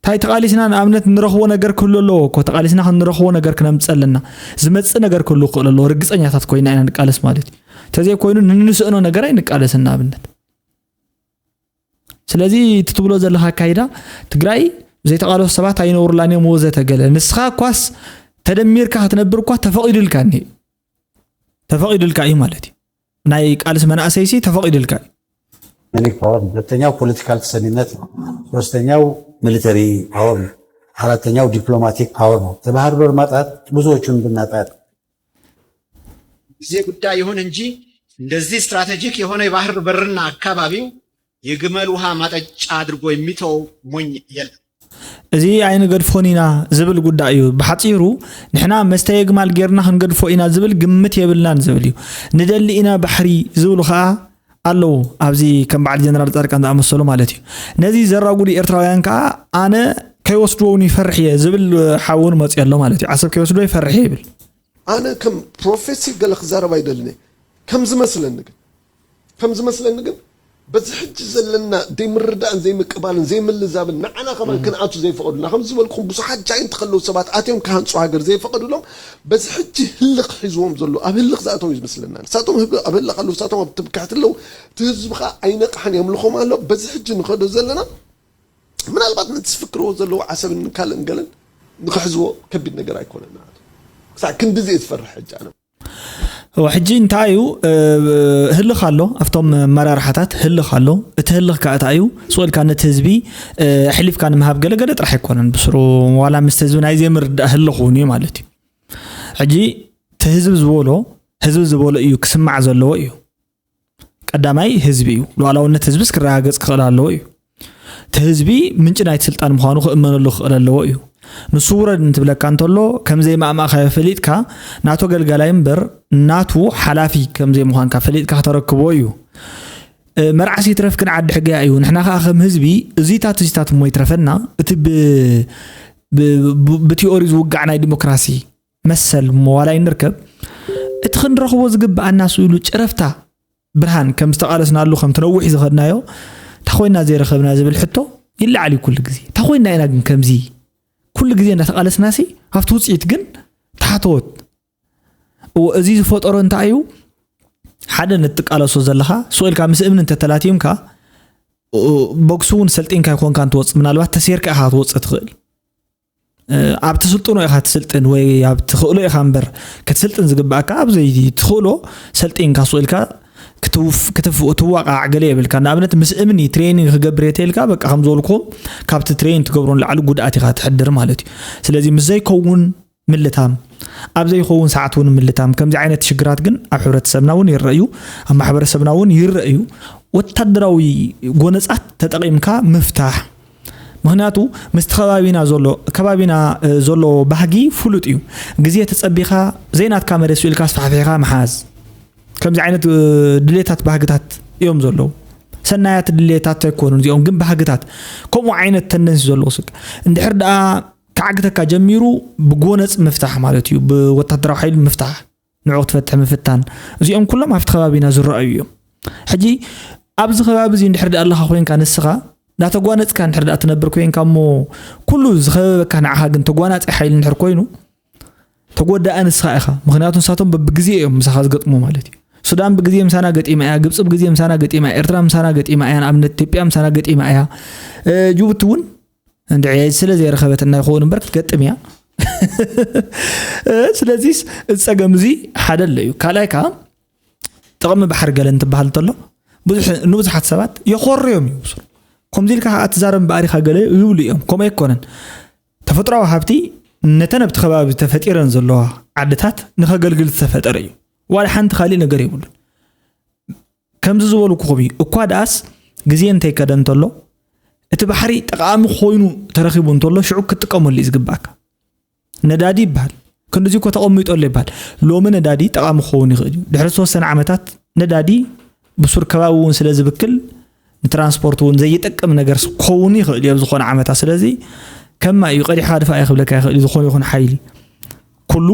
እንታይ ተቓሊስና ንኣብነት ንረኽቦ ነገር ክህሉ ኣለዎ እኮ። ተቓሊስና ክንረኽቦ ነገር ክነምፅእ ኣለና። ዝመፅእ ነገር ክህሉ ክኽእል ኣለዎ። ርግፀኛታት ኮይና ኢና ንቃለስ ማለት እዩ። ተዘይኮይኑ ንንስእኖ ነገር ኣይንቃለስን። ንኣብነት ስለዚ እቲ ትብሎ ዘለኻ ኣካይዳ ትግራይ ዘይተቓለሱ ሰባት ኣይነብሩላን እዮም ወዘተ ገለ። ንስኻ እኳስ ተደሚርካ ክትነብር እኳ ተፈቒዱልካ እኒሄ። ተፈቒዱልካ እዩ ማለት እዩ። ናይ ቃልሲ መናእሰይሲ ተፈቒዱልካ እዩ። Economic power፣ ሁለተኛው ፖለቲካል ተሰሚነት ነው። ሶስተኛው ሚሊተሪ ፓወር ነው። አራተኛው ዲፕሎማቲክ ፓወር ነው። ከባህር በር ማጣት ብዙዎቹን ብናጣት ጊዜ ጉዳይ ይሁን እንጂ እንደዚህ ስትራቴጂክ የሆነ የባህር በርና አካባቢው የግመል ውሃ ማጠጫ አድርጎ የሚተው ሞኝ የለም። እዚ ኣይንገድፎን ኢና ዝብል ጉዳይ እዩ። ብሓፂሩ ንሕና መስተ የግማል ጌርና ክንገድፎ ኢና ዝብል ግምት የብልናን ዝብል እዩ። ንደሊ ኢና ባሕሪ ዝብሉ ከዓ ኣለዉ። ኣብዚ ከም በዓል ጀነራል ፃድቃን ዝኣመሰሉ ማለት እዩ። ነዚ ዘራጉዱ ኤርትራውያን ከዓ ኣነ ከይወስድዎ እውን ይፈርሕ እየ ዝብል ሓውን መፅኡ ኣሎ ማለት እዩ። ዓሰብ ከይወስድዎ ይፈርሕ እየ ይብል። ኣነ ከም ፕሮፌሲ ገለ ክዛረብ ኣይደልን እየ። ከም ዝመስለኒ ግን ከም ዝመስለኒ ግን በዚ ሕጂ ዘለና ዘይምርዳእን ዘይምቅባልን ዘይምልዛብን ንዓና ከማን ክንኣቱ ዘይፈቐዱልና ከም ዝበልኩም ብዙሓት ጃይንት ከለዉ ሰባት ኣትዮም ክሃንፁ ሃገር ዘይፈቐዱሎም በዚ ሕጂ ህልኽ ሒዝዎም ዘሎ ኣብ ህልኽ ዝኣተው እዩ ዝመስለና። ንሳቶም ኣብ ህልኽ ኣለዉ፣ ንሳቶም ኣብ ትምክሕቲ ኣለዉ። እቲ ህዝቢ ከዓ ኣይነቕሓን የምልኾም ኣሎ። በዚ ሕጂ ንኸዶ ዘለና ምናልባት ነቲ ዝፍክርዎ ዘለዉ ዓሰብን ካልእን ገለን ንክሕዝዎ ከቢድ ነገር ኣይኮነን። ክሳዕ ክንድዚ እየ ዝፈርሕ ሕጂ ኣነ። ሕጂ እንታይ እዩ ህልኽ ኣሎ ኣብቶም መራርሓታት ህልኽ ኣሎ። እቲ ህልኽ ከዓ እንታይ እዩ ስቕ ኢልካ ነቲ ህዝቢ ኣሕሊፍካ ንምሃብ ገለገለ ጥራሕ ኣይኮነን ብስሩ ዋላ ምስቲ ህዝቢ ናይ ዘይምርዳእ ህልኽ እውን እዩ ማለት እዩ። ሕጂ እቲ ህዝቢ ዝበሎ ህዝቢ ዝበሎ እዩ ክስማዕ ዘለዎ እዩ። ቀዳማይ ህዝቢ እዩ። ሉዓላውነት ህዝብስ ክረጋገፅ ክኽእል ኣለዎ እዩ። እቲ ህዝቢ ምንጪ ናይቲ ስልጣን ምዃኑ ክእመነሉ ክኽእል ኣለዎ እዩ። ንሱ ውረድ እንትብለካ እንተሎ ከም ዘይማእማእካዮ ፈሊጥካ ናቱ ኣገልጋላይ እምበር ናቱ ሓላፊ ከም ዘይምዃንካ ፈሊጥካ ክተረክቦ እዩ። መርዓስ ይትረፍ ግን ዓዲ ሕገያ እዩ። ንሕና ከዓ ከም ህዝቢ እዚታት እዚታት እሞ ይትረፈና እቲ ብቲኦሪ ዝውጋዕ ናይ ዲሞክራሲ መሰል እሞ ዋላ ይንርከብ እቲ ክንረኽቦ ዝግብኣና ስኢሉ ጨረፍታ ብርሃን ከም ዝተቓለስናሉ ከምቲ ነዊሕ ዝኸድናዮ እንታይ ኮይና ዘይረኸብና ዝብል ሕቶ ይለዓል እዩ ኩሉ ግዜ። እንታይ ኮይና ኢና ግን ከምዚ ኩሉ ግዜ እንዳተቓለስናሲ ኣብቲ ውፅኢት ግን ተሓተወት? እዎ እዚ ዝፈጠሮ እንታይ እዩ? ሓደ ንትቃለሶ ዘለኻ ስቕ ኢልካ ምስ እምኒ እንተተላትዩምካ ቦክስ እውን ሰልጢንካ ይኮንካ እንትወፅእ ምናልባት ተሴርካ ኢኻ ክትወፅእ ትኽእል። ኣብ ትስልጥኖ ኢኻ ትስልጥን ወይ ኣብ ትኽእሎ ኢኻ እምበር ክትስልጥን ዝግባእካ ኣብ ዘይትኽእሎ ሰልጢንካ ስቕ ኢልካ ክትዋቃዕ ገለ የብልካ። ንኣብነት ምስ እምኒ ትሬኒንግ ክገብር እየ ተልካ በቃ ከም ዝበልኩም ካብቲ ትሬን ትገብሮ ንላዕሊ ጉድኣት ኢኻ ትሕድር ማለት እዩ። ስለዚ ምስ ዘይከውን ምልታም ኣብ ዘይኸውን ሰዓት እውን ምልታም ከምዚ ዓይነት ሽግራት ግን ኣብ ሕብረተሰብና እውን ይረእዩ ኣብ ማሕበረሰብና እውን ይረእዩ። ወታደራዊ ጎነፃት ተጠቒምካ ምፍታሕ ምክንያቱ ምስቲ ከባቢና ዘሎ ከባቢና ዘሎ ባህጊ ፍሉጥ እዩ። ግዜ ተፀቢኻ ዘይናትካ መሬት ስኢልካ ኣስፋሕፊሕካ ምሓዝ ከምዚ ዓይነት ድሌታት ባህግታት እዮም ዘለዉ። ሰናያት ድሌታት ኣይኮኑን እዚኦም ግን ባህግታት ከምኡ ዓይነት ተንደንሲ ዘለዎ ስልክ እንድሕር ደኣ ክዓግተካ ጀሚሩ ብጎነፅ ምፍታሕ ማለት እዩ። ብወታደራዊ ሓይሊ ምፍታሕ ንዑ ክትፈትሕ ምፍታን እዚኦም ኩሎም ኣብቲ ከባቢና ዝረኣዩ እዮም። ሕጂ ኣብዚ ከባቢ እዚ እንድሕር ደኣ ኣለኻ ኮይንካ ንስኻ እንዳተጓነፅካ እንድሕር ደኣ ትነብር ኮይንካ እሞ ኩሉ ዝኸበበካ ንዓኻ ግን ተጓናፂ ሓይሊ እንድሕር ኮይኑ ተጎዳኢ ንስኻ ኢኻ። ምክንያቱ ንሳቶም በብግዜ እዮም ምሳኻ ዝገጥሙ ማለት እዩ። ሱዳን ብግዜ ምሳና ገጢማ እያ፣ ግብፂ ብግዜ ምሳና ገጢማ እያ፣ ኤርትራ ምሳና ገጢማ እያ፣ ንኣብነት ኢትዮጵያ ምሳና ገጢማ እያ፣ ጅቡቲ እውን እንድዒ ስለ ዘይረኸበት እና ይኸውን እምበር ክትገጥም እያ። ስለዚስ እዚ ጸገም እዚ ሓደ ኣሎ እዩ። ካልኣይ ከዓ ጥቕሚ ባሕሪ ገለ እንትበሃል እንተሎ ብዙሕ ንብዙሓት ሰባት የኾርዮም እዩ ብሱር። ከምዚ ኢልካ ከዓ ትዛረብ እምበኣር ኢኻ ገለ ይብሉ እዮም። ከምኡ ኣይኮነን። ተፈጥሮኣዊ ሃብቲ ነተን ኣብቲ ከባቢ ተፈጢረን ዘለዋ ዓድታት ንኸገልግል ዝተፈጠረ እዩ። ዋላ ሓንቲ ካሊእ ነገር የብሉን። ከምዚ ዝበልኩኹም እዩ። እኳ ደኣስ ግዜ እንተይከደ እንተሎ እቲ ባሕሪ ጠቓሚ ኮይኑ ተረኺቡ እንተሎ ሽዑ ክትጥቀመሉ እዩ ዝግባእካ። ነዳዲ ይበሃል። ክንድዚ እኮ ተቐሚጡ ኣሎ ይበሃል። ሎሚ ነዳዲ ጠቓሚ ክኸውን ይኽእል እዩ። ድሕሪ ዝተወሰነ ዓመታት ነዳዲ ብሱር ከባቢ እውን ስለ ዝብክል ንትራንስፖርት እውን ዘይጠቅም ነገር ክኸውን ይኽእል እዩ ኣብ ዝኾነ ዓመታት። ስለዚ ከማ እዩ ቀዲሕካ ድፋ ክብለካ ይኽእል እዩ። ዝኾነ ይኹን ሓይሊ ኩሉ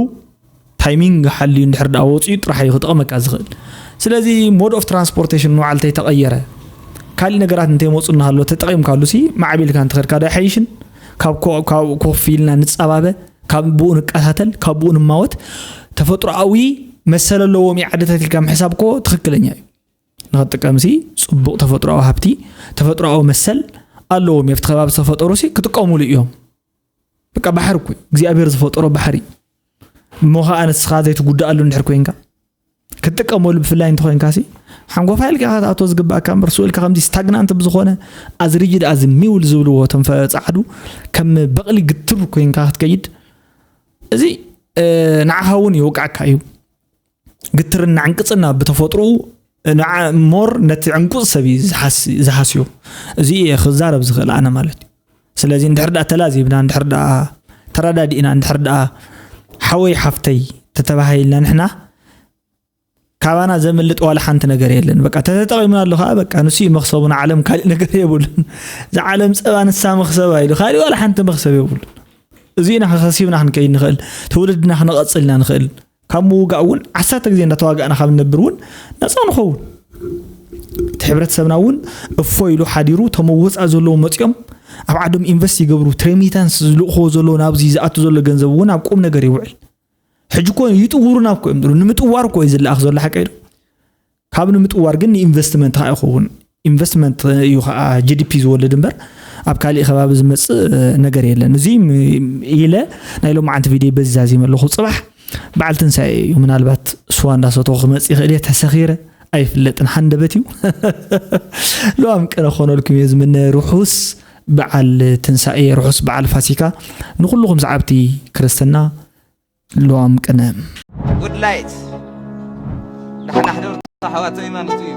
ታይሚንግ ሓልዩ እንድሕር ደኣ ወፂኡ ጥራሕ እዩ ክጠቕመካ ዝኽእል። ስለዚ ሞድ ኦፍ ትራንስፖርቴሽን ንባዕሉ እንተይተቐየረ ካሊእ ነገራት እንተይመፁ እናሃሎ ተጠቒምካሉ ሲ ማዕቢልካ እንተኸድካ ዶ ኣይሓይሽን? ካብ ኮ- ካብ ኮፍ ኢልና ንፀባበ፣ ካብ ብኡ ንቀታተል፣ ካብ ብኡ ንማወት። ተፈጥሮኣዊ መሰል ኣለዎም እዩ ዓድታት ኢልካ ምሕሳብ እኮ ትኽክለኛ እዩ። ንኽጥቀም ሲ ፅቡቕ ተፈጥሮኣዊ ሃብቲ፣ ተፈጥሮኣዊ መሰል ኣለዎም እዩ። ኣብቲ ከባቢ ዝተፈጠሩ ሲ ክጥቀሙሉ እዮም። በቃ ባሕሪ እኮ እዩ። እግዚኣብሔር ዝፈጠሮ ባሕሪ እዩ። እሞ ኸዓ ንስኻ ዘይትጉዳኣሉ እንድሕር ኮይንካ ክትጥቀመሉ ብፍላይ እንተኾይንካ ሲ ሓንጎፋ ኢልካ ክትኣቶ ዝግባእካ እምበር ስኡ ኢልካ ከምዚ ስታግናንት ብዝኾነ ኣዝ ሪጅድ ኣዝ ሚውል ዝብልዎ እቶም ፈ- ፃዓዱ ከም በቕሊ ግትር ኮይንካ ክትከይድ እዚ እ፣ ንዓኻ እውን ይወቅዓካ እዩ። ግትርና ዕንቅፅና ብተፈጥሮኡ ንዓ ሞር ነቲ ዕንቁፅ ሰብ እዩ ዝሓስ- ዝሃስዮ። እዚ እየ ክዛረብ ዝኽእል ኣነ ማለት እዩ። ስለዚ እንድሕር ደኣ ተላዚብና እንድሕር ደኣ ተረዳዲእና እንድሕር ደኣ ሓወይ ሓፍተይ ተተባሂልና ንሕና ካባና ዘምልጥ ዋላ ሓንቲ ነገር የለን። በቃ ተተጠቒምናሉ ከዓ በቃ ንሱ እዩ መኽሰቡ፣ ንዓለም ካሊእ ነገር የብሉን። እዛ ዓለም ፀባ ንሳ መኽሰባ ኢሉ ካሊእ ዋላ ሓንቲ መኽሰብ የብሉን። እዚ ኢና ከሲብና ክንከይድ ንኽእል፣ ትውልድና ክነቐፅልና ንኽእል። ካብ ምውጋእ እውን ዓሰርተ ግዜ እንዳተዋጋእና ካብ ንነብር እውን ነፃ ንኸውን። እቲ ሕብረተሰብና እውን እፎ ኢሉ ሓዲሩ ተመወፃ ዘለዉ መፂኦም ኣብ ዓዶም ኢንቨስት ይገብሩ፣ ትሬሚታንስ ዝልእኽዎ ዘለዉ ናብዚ ዝኣቱ ዘሎ ገንዘብ እውን ኣብ ቁም ነገር ይውዕል። ሕጂ እኮ ይጥውሩና እኮ እዮም ዝብሉ። ንምጥዋር እኮ እዩ ዝለኣኽ ዘሎ ሓቀይ ዶ? ካብ ንምጥዋር ግን ንኢንቨስትመንት ከዓ ይኸውን። ኢንቨስትመንት እዩ ከዓ ጂ ዲ ፒ ዝወልድ እምበር ኣብ ካሊእ ከባቢ ዝመፅእ ነገር የለን። እዚ ኢለ ናይ ሎማዓንቲ ቪድዮ በዚ ዛዚመ ኣለኹ። ፅባሕ በዓል ትንሳኤ እዩ። ምናልባት ስዋ እንዳሰተኹ ክመፅእ ይኽእል እየ። ተሰኺረ ኣይፍለጥን። ሃንደበት እዩ። ሎዋም ቅነ ክኾነልኩም እየ ዝምነ። ርሑስ በዓል ትንሳኤ፣ ርሑስ በዓል ፋሲካ ንኩልኹም ሰዓብቲ ክርስትና። ሎዋም ቅነ። ጉድ ላይት ዳሕና ሕደሩ ኣሕዋት ዘይማኖት እዩ።